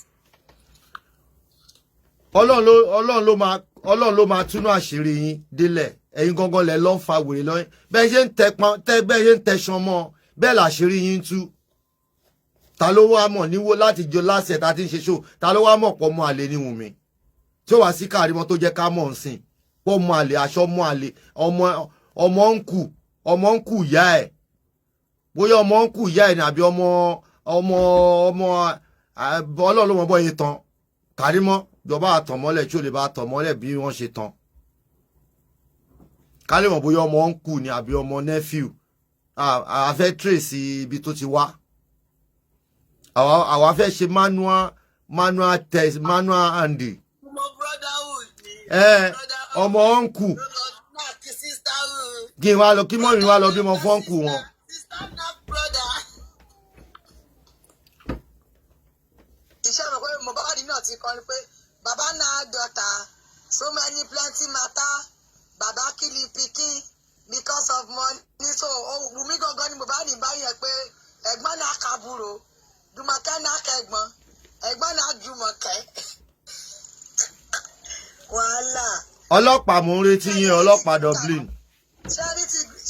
Ọlọ́run ló máa túnú àṣírí yín délẹ̀. Ẹ̀yin gangan lẹ̀ lọ́ ń fa wèrè lọ́yìn. Bẹ́ẹ̀ ṣe ń tẹ pọn tẹ, bẹ́ẹ̀ ṣe ń tẹṣan mọ́, bẹ́ẹ̀ làṣírí yín tú. Ta ló wá mọ̀ níwó láti jọ láṣẹ ta ti ń ṣe ṣó? Ta ló wá mọ̀ pọ̀ mọ́ àlè ní Wùnmí tí ó wá sí Kàrímọ́ tó jẹ́ ká mọ̀ ń sìn pọ̀ mọ́ àlè, aṣọ mọ́ àlè, ọmọ ń kù, ọmọ ń kù ìyá ẹ̀, bóyá ọmọ ń kù ìyá ẹ̀ ní àbí ọmọ Ọlọ́run ló mọ̀ bọ́ yẹn tán. Kàrímọ́ jọba àtàn mọ́lẹ̀ tí ó lè bá tàn mọ́lẹ̀ bí wọ́n ṣe tán, ká lè mọ̀ bóyá ọmọ ń kù ní àbí ọmọ nephew. A fẹ́ trace ibi tó ti wá. Àwa fẹ́ ṣe manual test, manual handy. Ọmọ brotherhood ni. Ẹ ọmọ uncle Knack sisterhood. Kí n wá lọ, kí mummy wá lọ bímọ fún uncle wọn. Sister knack brother. Iṣẹ́ mọ̀ pé Mohbad náà ti kọrin pé bàbá náà daughter, so many plenty matter, bàbá kill pikin because of money. So Wùmí gangan ni Mohbad bá yẹn pé ẹ̀gbọ́n náà kàbúrò, Jùmọ̀kẹ́ náà kẹ̀gbọ́n, ẹ̀gbọ́n náà Jùmọ̀kẹ́, wàhálà. Ọlọ́pàá, mò ń retí yín, ọlọ́pàá Dublin.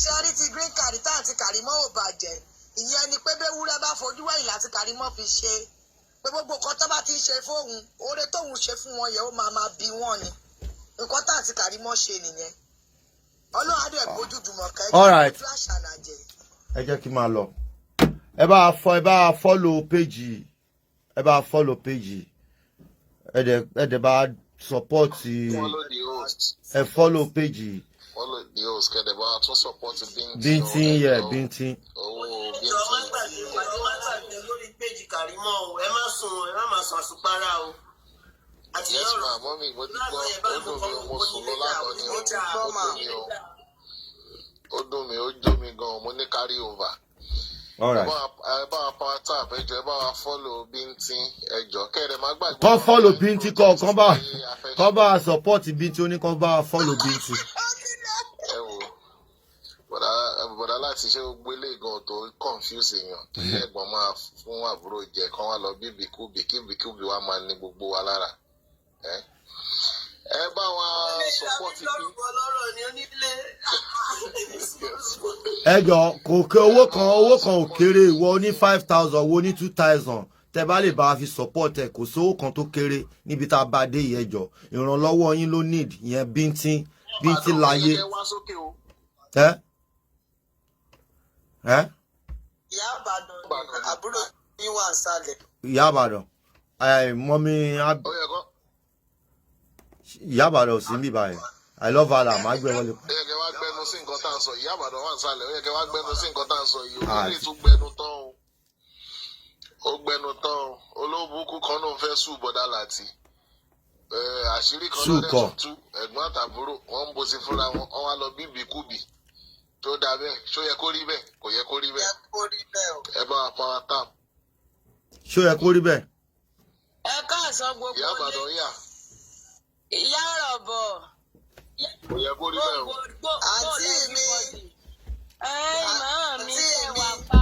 Ṣẹ́rí ti green card tá àti Kàrímọ́ ò bàjẹ́, ìyẹn ni pé bẹ́wúrẹ́ bá fojú wẹ̀yìn láti Kàrímọ́ fi ṣe pé gbogbo nǹkan tó bá ti ń ṣe fóun, oore tóun ṣe fún wọn yẹn, ó máa máa bí wọn ni. Nǹkan tá àti Kàrímọ́ ṣe nìyẹn. Ọlọ́run á dẹ̀ bójú Jùmọ̀kẹ́ All right. ojú àṣànà jẹ. Ẹ jẹ́ kí n máa lọ. Ẹ bá a follow page, ẹ bá a follow page, ẹ dẹ̀ bá a support. Follow the host. Ẹ follow page. Follow the host, kẹ́dẹ̀ bá wa tún support Bíntín. Bíntín yẹ bíntín. Owó Ẹjọ́ má Bíntín. gbàgbé, ẹ má gbàgbé lórí péjì Kàrímọ́ o. Ẹ má sùn, ẹ má má sùn àsùnpara o. Àti Yes lọ́rọ̀ ma, mummy, mo ti gbọ́. Ó dùn mí o, mo sùn lọ lánàá ni o. Ó dùn mí o, ó dùn mí, ó jó mi gan, mo ní carry over. All right. Ẹ bá wa power tap, ẹ jọ̀ọ́, ẹ bá wa follow Bíntín, ẹ jọ̀ọ́, kẹ́rẹ̀ má gbàgbé. Kọ́ follow Bíntín, kọ́ bá a support Bíntín, ó ní kọ́ bá a follow Bíntín. Ẹ wo bọ̀dá, bọ̀dá, láti ṣe gbogbo eléyìí gan tó confuse èèyàn, kí ẹ̀gbọ́n máa fún àbúrò jẹ, kán wá lọ bí bìkúbì, kí bìkúbì wá máa ní gbogbo wa lára. Ẹ bá wa support bí. Ọlọ́rọ̀ ni onílé. Ẹ jọ, kò ké owó kan, owó kan ò kéré. Ìwọ ní 5,000, wo ní 2,000, tẹ bá lè bá a fi support ẹ, kò sówó kan tó kéré níbi tá a bá dé yìí. Ẹ jọ, ìrànlọ́wọ́ yín ló need ìyẹn. Bíntín bíntín láyé. Ẹ wá sókè o. Ẹ ẹ. Ìyá Àbàdàn, àbúrò yín wà sálẹ̀. Ìyá Àbàdàn, ẹ mummy. Ó yẹ kó Ìyá Àbàdàn ò sí níbí báyìí. I love her, má gbé wọlé. Ó yẹ kẹ́ wá gbẹnu sí nǹkan tá à ń sọ. Ìyá Àbàdàn wà nísàlẹ̀. Ó yẹ kẹ́ wá gbẹnu sí nǹkan tá à ń sọ yìí. Ah. Ó lè tún gbẹnu tán o, ó gbẹnu tán o. Olóbùkún kan náà fẹ́ sùn bọ̀dá láti àṣírí kan Sùn náà dẹ̀ kọ́. tún tú. Ẹ̀gbọ́n àtàbúrò wọ́n ń bosi fúnra wọn, wọ́n wá lọ bíbí kúbì tó dáa bẹ́ẹ̀. Ṣó yẹ kó rí bẹ́ẹ̀? Kò yẹ kó rí bẹ́ẹ̀. Yẹ kó rí bẹ́ẹ̀ o. Ẹ bá wa power tap. Ṣó yẹ kó rí bẹ́ẹ̀? Ẹ káàsán gbogbo Ìyá ilé. Àbàdàn yà. Ìyá ọ̀rọ̀ bọ̀. Kò yẹ kó rí bẹ́ẹ̀ o. Gbogbo Àǹtí mi. Ẹ màá mi Àǹtí ṣe mi. wà pa.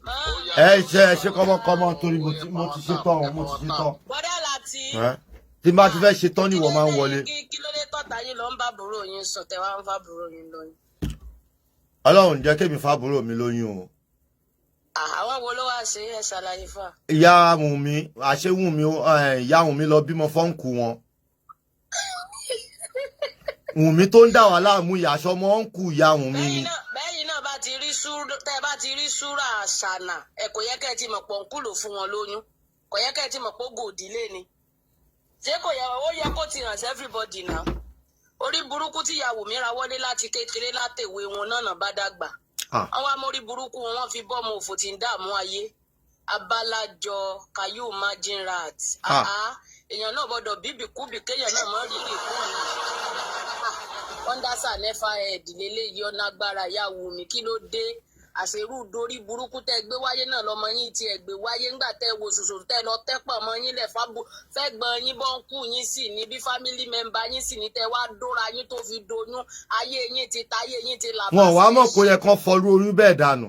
Màá Ó mi. yá. Ẹ ṣe kọ́mọkọ́mọ torí mo ti ṣe tán o, mo ti ṣe tán. Bọ́dá láti. Ẹ tí n bá ti fẹ́ ṣe tán ni ìwọ máa ń wọlé. Kí ló dé tọ́ta yín lọ ń bá àbúrò yín sùn, tẹ wá ń bá àbúrò yín lóyún? Ọlọ́run jẹ́ kémi fábúrò mi lóyún o. Àwọn wo ló wá ṣe? É ṣàlàyé fún wa. Ìyá Wùnmí, àṣewùnmí, ìyá Wùnmí lọ bímọ fọ́ǹkù wọn. Wùnmí tó ń dà wá láàmú, ìyá aṣọ ọmọ ọ̀nkù ìyá Wùnmí ni. Bẹ́yìn náà bá ti rí súrà, tẹ́ bá ti rí súrà àṣànà ẹ, kò yẹ kẹ́ ẹ ti mọ̀ pọ̀ ń kúlò fún wọn lóyún, kò yẹ kẹ́ ẹ ti mọ̀ pé gòdìlé ni. Ṣé kò yẹ? Ó yẹ kó ti hàn sí everybody náà. Orí burúkú tí ìyàwó mi ra wọlé láti kékeré, látẹ̀wé wọn náà bá dàgbà, àwọn amórí burúkú wọn fi bọ́ọ̀mù òfò tí ń dààmú ayé. Abalajọ, can you imagine rat? Ah. Ah, èèyàn náà gbọ́dọ̀ bíbí kúbì, kéèyàn náà mọ́ rí ìkún wọ́ndásà nẹ́fà ẹ̀ẹ́dì lélẹ́yìí. Ọ̀nà agbára ìyàwó mi, kí ló dé? Àṣerú dorí burúkú tẹ́ gbé wáyé náà lọmọ yín tí ẹ gbé wáyé ńgbà tẹ́ wo ṣoṣo, tẹ́ lọ tẹ́pọ̀ mọ́ yín lẹ̀ fábù fẹ́gbọ́n yín, bọ́ ń kú yín sì ní bí family member yín sì ní tẹ́ wá dóra yín tó fi doyún. Ayé yín ti ta, ayé yín ti là. Wọn wàá mọ̀ kó yẹ kán fọrú oyún bẹ́ẹ̀ dànù.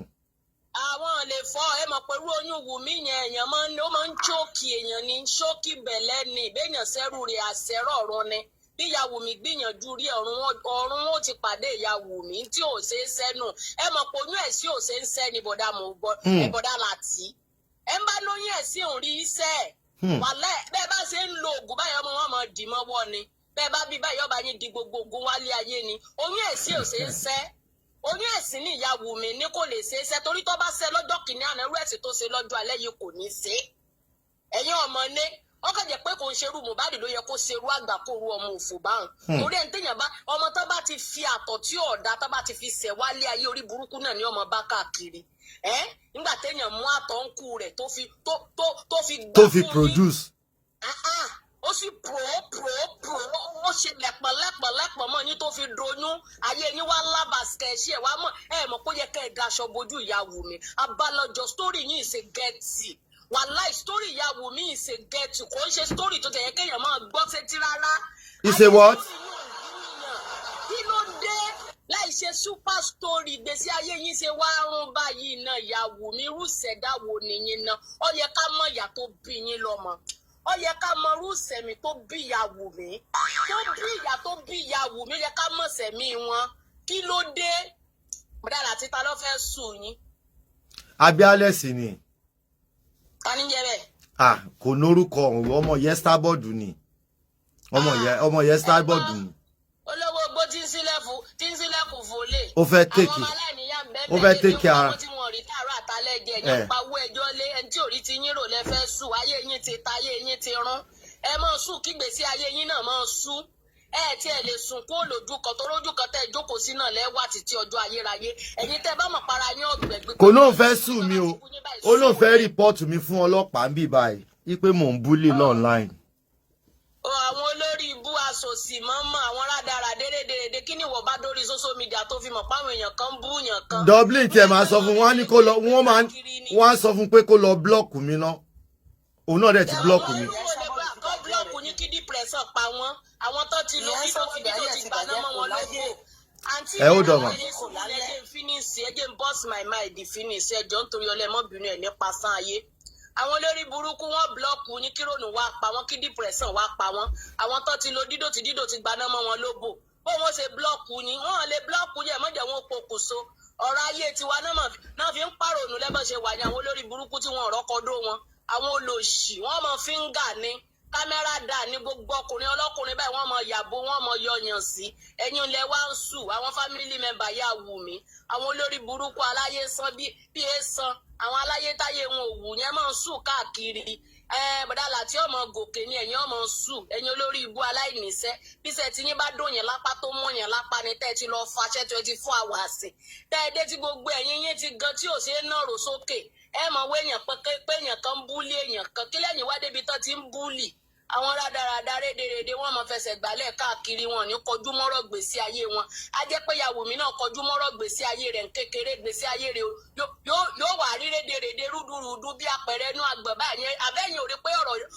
Àwọn lè fọ. Ẹ mọ̀ pẹ̀lú oyún Wùmí yẹn, èèyàn máa ń, ó máa ń ṣókì èèyàn ní ṣókì bẹ̀lẹ́ ni. Béèyàn sẹ́rù rẹ̀, àṣẹrọ̀ ọ̀rọ̀ ni. Bí ìyá Wùmí gbìyànjú rí ọ̀run wọn, ọ̀run wọn ó ti pàdé ìyá Wùmí tí ò ṣe é sẹ́nu. Ẹ mọ̀ pé oyún ẹ̀ sí ò ṣe ń sẹ́ ni. Bọ̀dá mo bọ̀ ẹ, bọ̀dá làtí ẹ ń bá lóyún ẹ̀ sí òun rí iṣẹ́ ẹ̀. Wàlẹ́ bẹ́ẹ̀ bá ṣe ń lo oògùn báyọ̀, ọmọ wọn máa dì mọ́wọ́ ni. Bẹ́ẹ̀ bá bí báyọ̀, ọba yín di gbogbo oògùn wálé ayé ni. Oyún ẹ̀ sí ò ṣe ń sẹ́. Oyún ẹ̀sìn ní ìyá Wùmí ní kò lè ṣe é ṣe, torí tó bá ṣe lọ́jọ́ kìíní àná, irú ẹ̀sìn tó ṣe lọ́jọ́ alẹ́ yìí kò ní ṣe é. Ẹ̀yin ọmọ ní wọ́n kàn jẹ́ pé kò ń ṣerú Mohbad ló yẹ kó ṣerú àgbà kó ru ọmọ òfò báwọn. Torí ẹni téèyàn bá ọmọ tó bá ti fi àtọ̀ tí ọ̀dà tó bá ti fi ṣẹ̀ wálé ayé, orí burúkú náà ni ọmọ bá káàkiri ẹ́. Nígbà téèyàn mú àtọ̀ ń kú rẹ̀ tó fi tó fi gbà tó fi fún yín. Produce. Ah, ah, ó sì pro pro pro, ó ṣe lẹ̀pọ̀ lẹ̀pọ̀ lẹ̀pọ̀ mọ́ yín tó fi doyún. Ayé yín wá lábàṣẹ ṣí ẹ̀ wá mọ̀. Ẹ mọ̀ pé ó yẹ kẹ́ ẹ daṣọ bojú ìyá Wùmí. Abalọ́jọ, story yín ṣe gẹ̀ẹ́tì. Wàláì, story ìyá Wùmí ṣe gẹ̀ẹ́tì. Kò ń ṣe story tó tẹ̀yẹ kéèyàn máa gbọ́ sétí rárá. It's a what? Kí ló dé láì ṣe super story? Ìgbésí ayé yín ṣe wá rún báyìí náà. Ìyá Wùmí, irú ìṣẹ̀dá wo nìyín náà? Ó yẹ ká mọ̀ ìyá tó bí yín lọ́mọ, ó yẹ ká mọ irú ìṣẹ̀mí tó bí ìyá Wùmí, tó bí ìyá tó bí ìyá Wùmí. Ó yẹ ká mọ̀ ìṣẹ̀mí wọn. Kí ló dé? Bọ́dà láti ta ló fẹ́ sùn yín? Abiálẹ̀ sì ni. Ta ní jẹ́ bẹ́ẹ̀? Ah, kò lórúkọ. Ọmọ yẹn starboard ni, ọmọ yẹn, ọmọ yẹn starboard ni. Ó fẹ́ Àwọn take ọmọ aláìníyá ń bẹ́ẹ̀ ó fẹ́ bẹ́ẹ̀ take ní ara. owó tí wọn ò rí tààrọ̀ àtàlẹ́ jẹ, ẹ̀yìn Eh. pawó ẹjọ́ lé ẹni tí ò rí ti yín rò lẹ́fẹ́ sùn. Ayé yín ti ta, ayé yín ti rún. Ẹ máa sùn kí gbèsè ayé yín náà máa sú. Ẹ tí ẹ lè sùn kó lójú kan tó lójú kan tẹ́ ẹ jókòó sí náà lẹ́wà títí ọjọ́ ayérayé. Ẹ̀yin tẹ́ bá mọ̀ para yín ọ̀gbẹ́ gbígbé. Kò lóun fẹ́ sue mi o, ó lóun fẹ́ report mi fún ọlọ́pàá ń bì báyìí wípé mò ń bully online. Ó, àwọn olórí ibú asòsì mọ́mọ́, àwọn rádaràdé rédèrèdè. Kí ni ìwọ bá dórí social media tó fi mọ̀ páwọn èèyàn kan ń bú yàn kan? Dublin tiẹ̀ máa sọ fún wọn á ní kó lọ, wọ́n máa wọ́n á sọ fún pé kó lọ block mi ná. Òun náà dẹ̀ ti block mi. Kọ́ block ní kí depression pa wọ́n, àwọn tó ti lo Ìyẹn dídò sọ ti ti dídò ayé ti ẹ̀ ti gbaná bàjẹ́, mọ́ kò wọn láyé. lóko. Àǹtí Ẹ ó dọ̀mà. mi, ẹ jẹ́ n finish, ẹ jẹ́ n boss my mind finish. Ẹ jọ̀ọ́, nítorí ọlẹ́mọ́bìnrin ẹ̀ nípa sán ayé. Àwọn olórí burúkú, wọn block ní kírònù wá pa wọn, kí depression wá pa wọn. Àwọn tó ti lo dídò tí dídò ti gbaná mọ́ wọn lóbò, bó wọn ṣe block ni wọn lè block yẹn mọ́jẹ̀ wọn pokùnso. Ọ̀rọ̀ ayé tiwa náà náà fi ń pàrònú lẹ́bọ̀ ṣe wà ní àwọn olórí burúkú tí wọn ọ̀rọ̀ kọdó wọn. Àwọn olòṣì, wọn mọ fíńgà ní kámẹ́rà dà ní gbogbo ọkùnrin ọlọ́kùnrin báyìí, wọ́n mọ yàbò, wọ́n mọ yọyàn sí ẹ̀yin ilẹ̀ wa ń sù. Àwọn family member yà wù mí, àwọn olórí burúkú aláyé san bí é san, àwọn aláyé táyé wọn ò wù yẹn máa ń sùn káàkiri. Bọ̀dá láti ọmọ gòkè ni ẹ̀yin ọmọ sùn. Ẹ̀yin olórí ibú aláìníṣẹ́, bíṣẹ́ tí yín bá dùn yẹn lápá tó mú yẹn lápá ni tẹ́ ẹ ti lọ faṣẹ́ 24 hours, tẹ́ ẹ dé tí gbogbo ẹ̀yin yín ti gan tí ò ṣeé nàró sókè. Ẹ mọ̀ wé èèyàn pé pé èèyàn kan ń bully èèyàn kan. Kí lẹ́yìn wá débi tán ti ń bully àwọn rádaràda rédèrèdè, wọn mọ fẹsẹ̀ gbálẹ̀ káàkiri, wọn ní kọjú mọ́rọ̀ gbèsè ayé wọn. Á jẹ́ pé ìyàwó mi náà kọjú mọ́rọ̀ gbèsè ayé rẹ̀ ń kékeré, gbèsè ayé rẹ̀ yóò wà rí rédèrèdè rúdurùdu bí apẹ̀rẹ̀ inú àgbẹ̀ báyẹn. Abẹ́yìn ò rí pé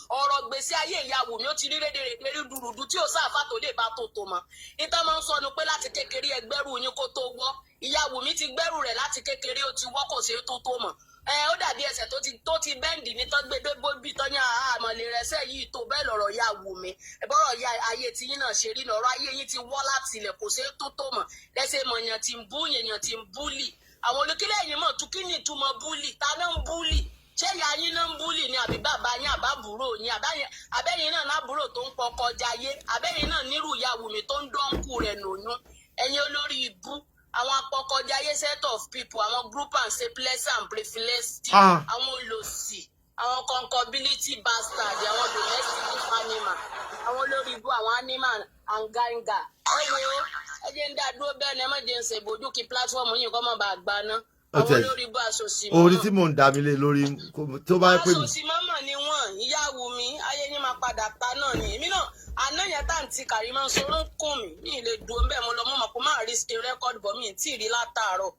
ọ̀rọ̀ gbèsè ayé ìyàwó mi ó ti rí rédèrèdè rúdurùdu tí ò sáfà tó lè bá tó tó mọ́. Ìtàn máa ń sọnù pé láti kékeré ẹgbẹ́rù yín kó tó wọ́. Ìyàwó mi ti gbẹ́rù rẹ̀ láti kékeré, ó ti wọ́, kò ṣeé tó tó mọ́. Ẹ ó dàbí ẹsẹ̀ tó ti bend ní tán gbé dé bí tán ní àmọ̀lẹ̀ rẹsẹ̀ yìí tó bẹ́ẹ̀ lọ̀rọ̀ ya wù mí. Bọ́rọ̀ ya ayé tí yín náà ṣe rí, lọ́rọ̀ ayé yín ti wọ́ láti ilẹ̀, kò ṣeé tó tó mọ̀. Lẹ́sẹ̀ mọ̀ yàn tí ń bú yàn tí ń bully àwọn olùkílẹ̀ yìí mọ̀ tún. Kí ni ìtumọ̀ bully? Ta náà ń bully? Ṣé ìyá yín náà ń bully ni, àbí bàbá yín, àbábúrò yín, àbẹ́yìn náà lábúrò tó ń pọkọ jayé, àbẹ́yìn náà nírú ìyá Wùmí tó ń dọ́nkù rẹ̀ lóyún? Ẹ̀yin olórí ibú, àwọn apọkọjáyé set of people, àwọn group and say and privilege, àwọn olòṣì, àwọn concability bastard, àwọn domestic animal, àwọn olórí ibú, àwọn animal anganga. Ẹ wo, ẹ jẹ́ ń dá dúró bẹ́ẹ̀ ni. Ẹ má jẹ́ ń ṣe ìbòjú kí platform yìí kọ́ mọ́ bá a gbaná. Ó Àwọn tiẹ̀- olórí ibú aṣòṣì. Orí tí mò ń dá mi lé lórí tó bá pè mí. Aṣòṣì mọ́mọ́ ni wọ́n. Ìyá Wùmí, ayé yín máa padà ta náà ni. Èmi náà àná yẹn tá à ń ti kàrí máa ń sọ̀rọ̀ ń kùn mí ní ilé dùn bẹ́ẹ̀. Mo lọ mọ́ mọ̀ kó má rí ṣe record bọ̀ mí tí ì rí látàárọ̀.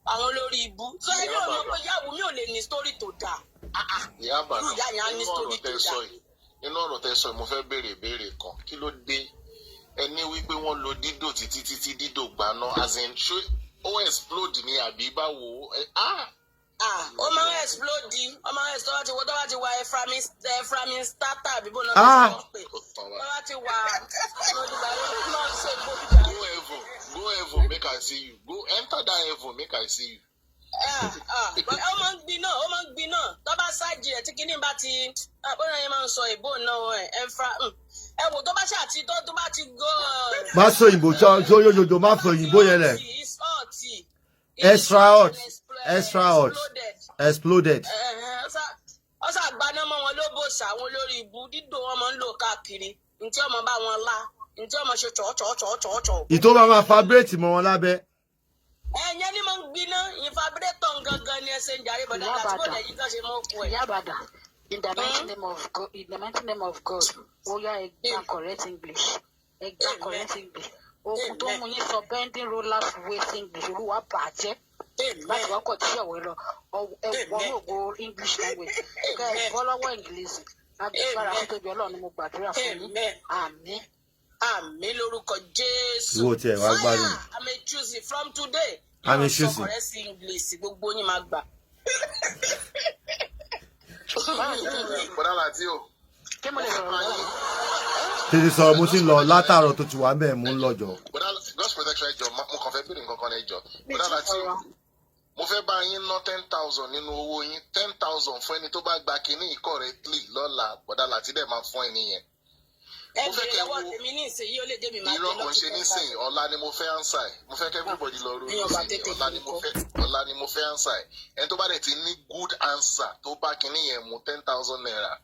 Àwọn olórí ibú sọ ẹni ò mọ̀ pé ìyá Wùmí ò lè ní story tó dáa. Ah, ah. Ìyá Irú Àbàdàn, ìyá yẹn á ní nínú story ọ̀rọ̀ tó tẹ́ dáa. sọ yìí, nínú ọ̀rọ̀ tẹ́ sọ yìí, mo fẹ́ béèrè ìbéèrè kan. Kí ló dé ẹni wípé wọ́n lo dídò títí títí dídò gbaná, as in, ṣé ó explode ni àbí báwo? Ah. Ah, ó máa ń explode, ó máa ń explode. Tó bá ti wà Eframin starter àbí bó náà Ah. ti pè. Ó tán Tó wá. bá ti wà náà ṣe gbójú. Go heaven, go heaven, make I see you. Go enter that heaven, make I see you. Ó máa ń gbiná, ó máa ń gbiná. Tó bá ṣáàjì ẹ̀ tí kinní bá ti bóyá yẹn máa ń sọ ìbò náà ẹ̀ ẹ̀fra ẹ wò, tó bá ṣàti tó bá ti go. Má sọ òyìnbó sọ yóyóyó, má sọ òyìnbó yẹn lẹ̀. It's hot. Extra hot, extra hot. Exploded. Ó ṣàgbaná mọ́ wọn ló bò ṣàwọn olórí ibú dídò wọn máa ń lò káàkiri, ntí ọmọ bá wọn lá, ntí ọmọ ṣe chọ̀ọ́chọ̀ọ́chọ̀ọ́chọ̀. Ìtò máa ma vibrate mọ́ wọn lábẹ́. Ẹ̀yẹn ni máa ń gbiná, ìfabrétọ̀ gangan ni. Ẹsẹ̀ ń jàre bọ̀dá Ìyá láti bọ̀dá Ìbàdàn. yìí kan ṣe mọ́ kú ẹ̀. Ìyá Ìbàdàn, in the mighty name of God, in the mighty name of God, ó yá, ẹ gba correct English, ẹ gba correct English. Okun tó mú yín sọ bending rollers waist English, olúwa bàjẹ́ láti wákọ̀ tí ọ̀wẹ́ lọ ẹ wọnú ògo English language kẹ́ ẹ bọ́ lọ́wọ́ English agbára Amen. Títóbi Ọlọ́run ni mo gbàdúrà fún yín. Amen. Àmín. Àmín lórúkọ Jésù. Ìwọ tiẹ̀ wá gbádùn. Fire! I'm a choosy from today. I'm a Yóò sọ choosy. correct English, gbogbo yín máa gbà. Bọ́dá láti o. Ṣé mo lè sọ̀rọ̀ lọ́wọ́? Tètè sọ̀rọ̀, mo ti ń lọ látàárọ̀ tó ti wà ń bẹ̀, mò ń lọ jọ. Bọ́dá God's protection, ẹ jọ̀ọ́, mo kàn fẹ́ béèrè nǹkan kan ní, ẹ jọ̀ọ́. Bọ́dá láti o. Mo fẹ́ bá yín ná 10,000 nínú owó yín, 10,000 fún ẹni tó bá gba kínní correctly lọ́la. Bọ́dá láti dẹ̀ máa fún ẹni yẹn. Ẹ Mo fẹ́ bèrè kẹ́ lọ́wọ́ wo tèmi ní ìsinyìí, ó lè jẹ́ mi máa Irọ́ gbé kò ń lọ́kì ṣe 10,000. nísìnyí. Ọ̀la ni mo fẹ́ answer ẹ̀. Mo fẹ́ kẹ́ everybody lọ ronú Èèyàn bá sí ni. tètè Ọ̀la fi ni mo kọ́. fẹ́, ọ̀la ni mo fẹ́ answer ẹ̀. Ẹni tó bá dẹ̀ ti ní good answer tó bá kinní yẹn mú, ₦10,000.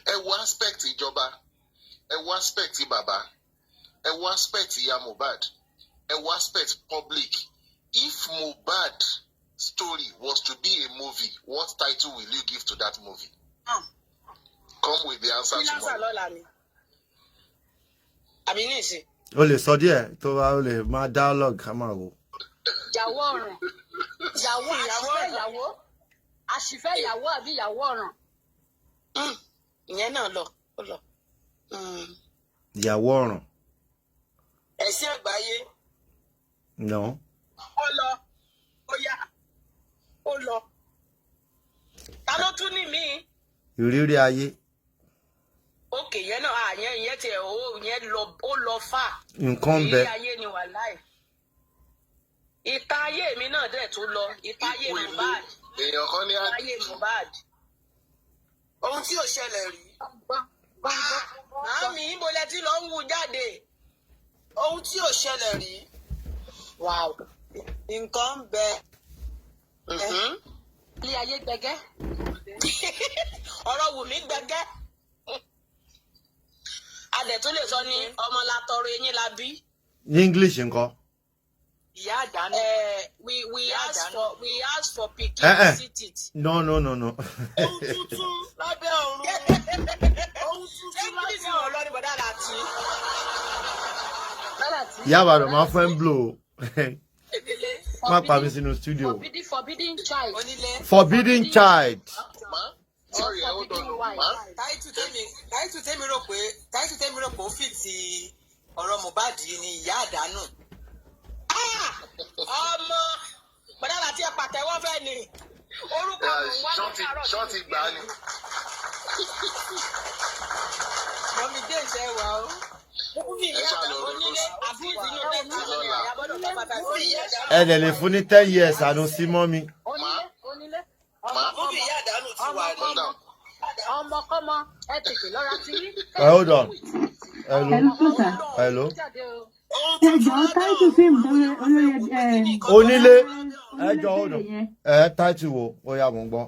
Ẹ wo aspect ìjọba, ẹ wo aspect bàbá, ẹ wo aspect ìyá Mohbad, ẹ wo aspect public. If Mohbad story was to be a movie, what title will you give to that movie? Come with the answer Kí lásà tomorrow. lọ́la ni àbí ní ìsìn? O lè sọ díẹ̀ tó bá o lè máa dialogue, ká máa wò. Ìyàwó ọ̀ràn, ìyàwó Ìyàwó àṣìfẹ́ ọ̀ràn. ìyàwó àṣìfẹ́, ìyàwó àbí ìyàwó ọ̀ràn. Ìyẹn náà lọ, ó lọ. Ìyàwó ọ̀ràn. Ẹ̀sìn àgbáyé. No. Ó lọ, ó yá, ó lọ. Ta ló tún ní mí? Ìrírí ayé. Òkè yẹn náà, àyẹn ìyẹn tiẹ̀ ó yẹn lọ, ó lọ fà. Nǹkan ń bẹ. Ìrírí ayé ni, wàláì. Ìta ayé mi náà dẹ̀ tún lọ, ìta ayé Ikú ilé. Mohbad. Èèyàn kan ní Ìta ayé Mohbad. Ohun tí ò ṣẹlẹ̀ rí. Màámi, ibo lẹ ti lọ ń wú jáde? Ohun tí ò ṣẹlẹ̀ rí. Wow. Nǹkan ń bẹ. Ilé ayé gbẹgẹ́. Ọ̀rọ̀ Wùmí gbẹgẹ́. Adẹ̀ tó lè sọ ní ọmọ la tọrọ, eyín la bí. Ní English ńkọ́? Ìyá àdánù. We ask for pikin, Eh, eh. we sit it. No, no, no, no. Ohun tuntun lábẹ́ ọ̀run. Ohun Ṣé tuntun English lábẹ́ náà ọ̀run. lọ ní bọ̀dá láti? Lọ́la tí. Ìyá Ìbàdàn, máa fẹ́ ń blow o. Má pa mí sínú studio. Forbidden child. Onílé. Forbidden child. Ma, sorry, hold on. Forbidden wife. Ma, Title tèmi rò pé ó fit ọ̀rọ̀ Mohbad yìí ni ìyá àdánù. Ọmọ bọ̀dá láti ẹ̀ pàtẹ́wọ́ fẹ́ ni orúkọ mò ń wá ṣọ́ọ̀tì látàárọ̀. Ṣọ́ọ̀tì gbà á ni. Mummy dé ìṣe wa o. Ẹ ṣáà lọ ronú Onílé sí àbí ìdínú 10,000 naira gbọ́dọ̀ bá bàtà sí ìyá àdánù. Ẹ dẹ̀ lè fún ní 10 years àánú sí mọ́ mi. Onílé, onílé. Ma, Movie ìyá àdánù ti wà rí. calm down. Ọmọkọ́mọ, ẹ tètè lọ́ra tí yín. Ẹ hold on. Hello. Hello sir. Hello. Jáde o. Ohun Ẹ tuntun jọ̀ọ́, lábẹ́ táìtù ọ̀run. fíìmù Àwọn èèyàn máa fẹ́ olóyè wò pé kí ni nǹkan tó Onílé. lábẹ́ ọ̀run. Ẹ jọ, hold on. yẹn. Ẹ title wo? Ó yá, mò ń gbọ́.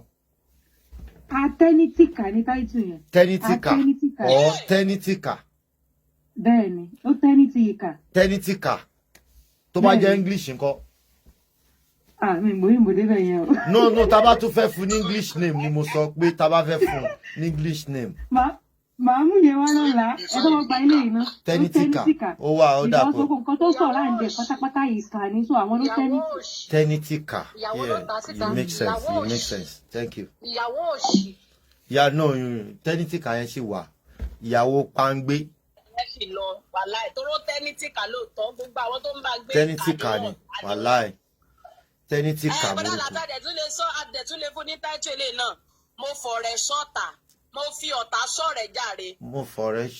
Atẹ́nítìkà ní title yẹn. Tẹ́nítìkà Atẹ́nítìkà. or tẹ́nítìkà. Bẹ́ẹ̀ ni, ó tẹ́nítì ìkà. Tẹ́nítìkà. Tó bá jẹ́ Bẹ́ẹ̀ ni. English ńkọ́? Ah, mi mò ń bò débẹ̀ yẹn o. No, tá a bá tún fẹ́ fún ní English name ni mo sọ pé, tá a bá fẹ́ fún ní English name. Màá mú yẹn wá lọ́la. Ẹ kọ́ gba ilé yìí ná. Ó Tẹ́nítìkà. tẹ́nítìkà. Ó wà, ó dà Because pọ̀. gbogbo nǹkan tó sọ̀rọ̀ à ń jẹ pátápátá ìkà ni, so àwọn ló Ìyàwó tẹ́nítì. òṣì. Tẹ́nítìkà. Ìyàwó ló Yeah, tà síta. you make sense. Ìyàwó You make òṣì. sense. Thank you. Ìyàwó òṣì. Yeah, no, tẹ́nítìkà yẹn ṣì wà. Ìyàwó pàǹgbé. Ẹ sì lọ, wàláì, toró tẹ́nítìkà lóòótọ́, gbogbo àwọn tó ń bá gbé Tẹ́nítìkà ni. Wàláì. Tẹ́nítìkà Ẹ bọ́dá burúkú. làtà dẹ̀ tún lè sọ, adẹ̀ tún lè fún ní title eléyìí náà. Mo fọ̀rẹ̀ ṣọ́ọ̀tà, mo fi ọ̀tá sọ̀rẹ̀ jàre. Mo fọ̀rẹ́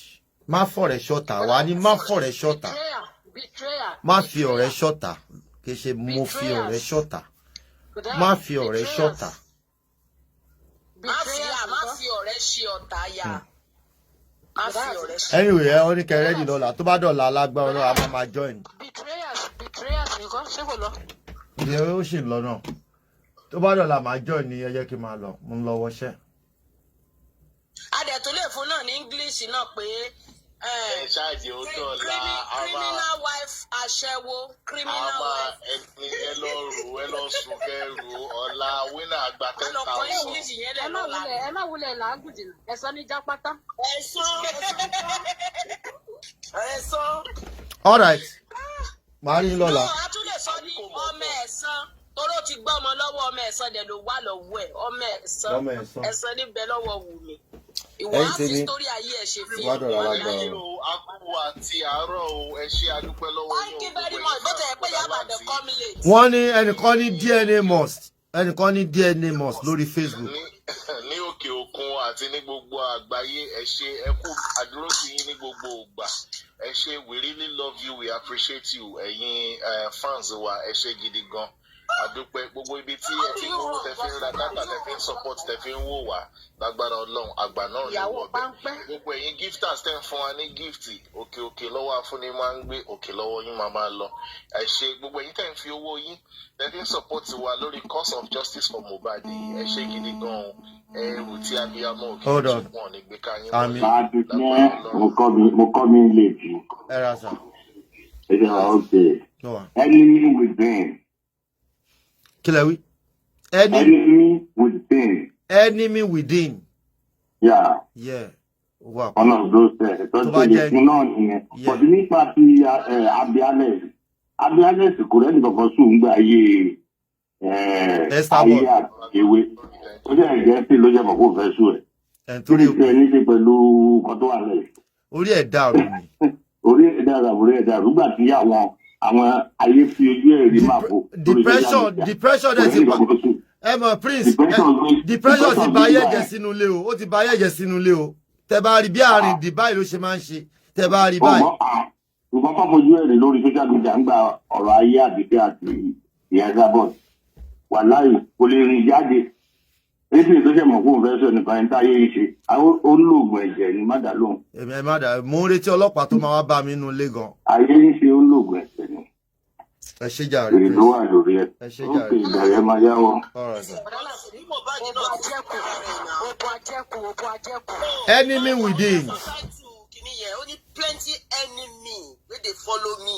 má fọ̀rẹ́ ṣọ̀tà wà ní, má fọ̀rẹ́ ṣọ̀tà. Betrayer, betrayer. Má fi ọ̀rẹ́ ṣọ̀tà. Kì í ṣe mo fi ọ̀rẹ́ ṣọ̀tà. Má fi ọ̀rẹ́ ṣọ̀tà. Má fi à má fi ọ̀rẹ́ ṣe ọ̀tá ya. Má fi ọ̀rẹ́ ṣe. Anyway, ẹ ó ní kẹ́ ready lọ́la. Tó bá dọ̀la, alágbára Ọlọ́run, a máa máa join. Betrayers, betrayers nìkan ṣé kò lọ? Ìyẹn ó sì lọ náà. Tó bá dọ̀la, máa join ní. Ẹ jẹ́ kí n máa lọ. Mo ń lọ wọṣẹ́. Adẹ̀ tún lè fún náà ní English náà pé Ẹ ṣáàjì ó dọ̀la, a máa criminal wife, aṣẹ́wó, a criminal máa wife. Ẹni ẹ lọ rò, ẹ lọ sùn kẹ rò ọ̀la, winner gba ten Lọ kọ thousand. English yẹn lẹ̀ Ẹ má lọ́la. wulẹ̀, ẹ má wulẹ̀ làágùn jìnnà. Ẹ sọ ní jápátá. Ẹ̀sán. Ẹ̀sán. All right. Màá rí yín lọ́la. No, a tún lè sọ ní ọmọ ẹ̀sán, toró ti gbọ́ ọmọ lọ́wọ́, ọmọ ẹ̀sán dẹ̀ ló wà lọ́wọ́ ẹ̀, ọmọ ẹ̀sán. Ọmọ ẹ̀sán. Ẹ̀sán níbẹ̀ lọ́wọ́ Wùmí. Ìwọ Ẹ̀yin á fi tèmi. sítórí ayé ẹ̀ ṣe fi Wá dọ̀la, lágbára Ẹ ṣé Ọlọ́run. o, a kú àti àárọ̀ o, ẹ ṣé, adúpẹ́ lọ́wọ́ Thank yín you o, very gbogbo much. ẹ̀yin Bó tẹ̀ pé fans Ìyá Ìbàdàn Láti come late. Wọ́n ní ẹnìkan ní DNA must. Ẹnìkan ní DNA must lórí Facebook. Ní òkè òkun àti ní gbogbo àgbáyé, ẹ ṣé, ẹ kú àdúrótì yín ní gbogbo ògbà. Ẹ ṣé, we really love you, we appreciate you. Ẹ̀yin fans wa, ẹ ṣé gidi gan. Àdúpẹ́ gbogbo ibi tí ẹ ti ń mú, tẹ fi ń ra data, tẹ fi ń support, tẹ fi ń wò wá. Lágbára Ọlọ́run, àgbà náà ní Ìyàwó wọ̀bẹ̀. páńpẹ́. Gbogbo ẹ̀yin gifters tẹ́ ń fún wa ní gift, òkè òkè lọ́wọ́ afúnni máa ń gbé, òkè lọ́wọ́ yín máa máa lọ. Ẹ ṣé gbogbo ẹ̀yin tẹ́ ń fi owó yín, tẹ́ fi ń support wa lórí cause of justice for Mohbad yìí. Ẹ ṣé gidi gan-an. Ẹrù tí abiyamọ òkè Hold on. tún wọn ní gbé ká yín Àmín. mọ́lẹ̀. Máa dúpẹ́. Lágbára Ọlọ́run. Mo kọ́ mi late. Ẹ ra sà. Ẹ ṣe wà okay. Tó wà. Enemy within. Kí lẹ wí? Enemy, Enemy within. Enemy within. Yeah. Yeah. Wà. One of those tó Tó bá ṣe lè jẹ́ fún náà nìyẹn. Yeah. But nípa ti Abialex, Abialex kò rẹ́ni kankan sùn gbà ayé Esther Boy. ayé àti ewé. Ó jẹ́ ẹ̀jẹ̀ sí ló jẹ́ mọ̀ kó fẹ́ sùn ẹ̀. Ẹ̀ Kí torí ni tiẹ̀ ní ṣe pẹ̀lú nǹkan tó wà lẹ̀? Orí ẹ̀ dàrú ni. Orí ẹ̀ dára, orí ẹ̀ dára. Nígbà tí àwọn ayé fi ojú ẹ̀ rí máa bò lórí social Depression media. Depression Kò dẹ̀ ti rẹ́ni pa. kankan sùn. Ẹ mọ̀ Prince Depression depression ti depression ba ayé gbígbà jẹ́ ẹ̀. sínú ilé o. Ó ti ba ayé jẹ́ sínú ilé o. Tẹ bá rí bí àárín Dubai ló ṣe máa ń ṣe. Tẹ bá rí báyìí. Ọmọ nǹkan tó fojú ẹ̀ rí lórí social media ń gba ọ̀rọ̀ ayé àbíkẹ́ àti ìyá Esabod. Wàláì, kò lè rìn jáde. Nítorí tó ṣe mọ̀ kó fẹ́ sọ nípa ẹni táyé yìí ṣe. Ó ń lòògùn ẹ̀jẹ̀ ní má dà lóhùn. Èmi ẹ má dà, mò ń retí ọlọ́pàá tó máa wá bá mi nínú ilé gan. Ayé ń ṣe, ó ń lòògùn ẹ̀jẹ̀ ní. Ẹ ṣé jàre, Èrè ló Prince. wà lórí ẹ̀. Ẹ ṣé Ó jàre. pè ìbẹ̀rẹ̀ máa yáwọ́. All right, sir. Bọ̀dá Láti, Bí Mohbad òbò náà ti àjẹkù, òbò àjẹkù, òbò àjẹkù. Enemy within. Kìíní yẹn, ó ní plenty enemy wey dey follow me.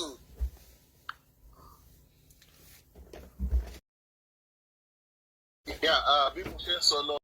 Yeah, bí mo ṣe ń sọ lọ.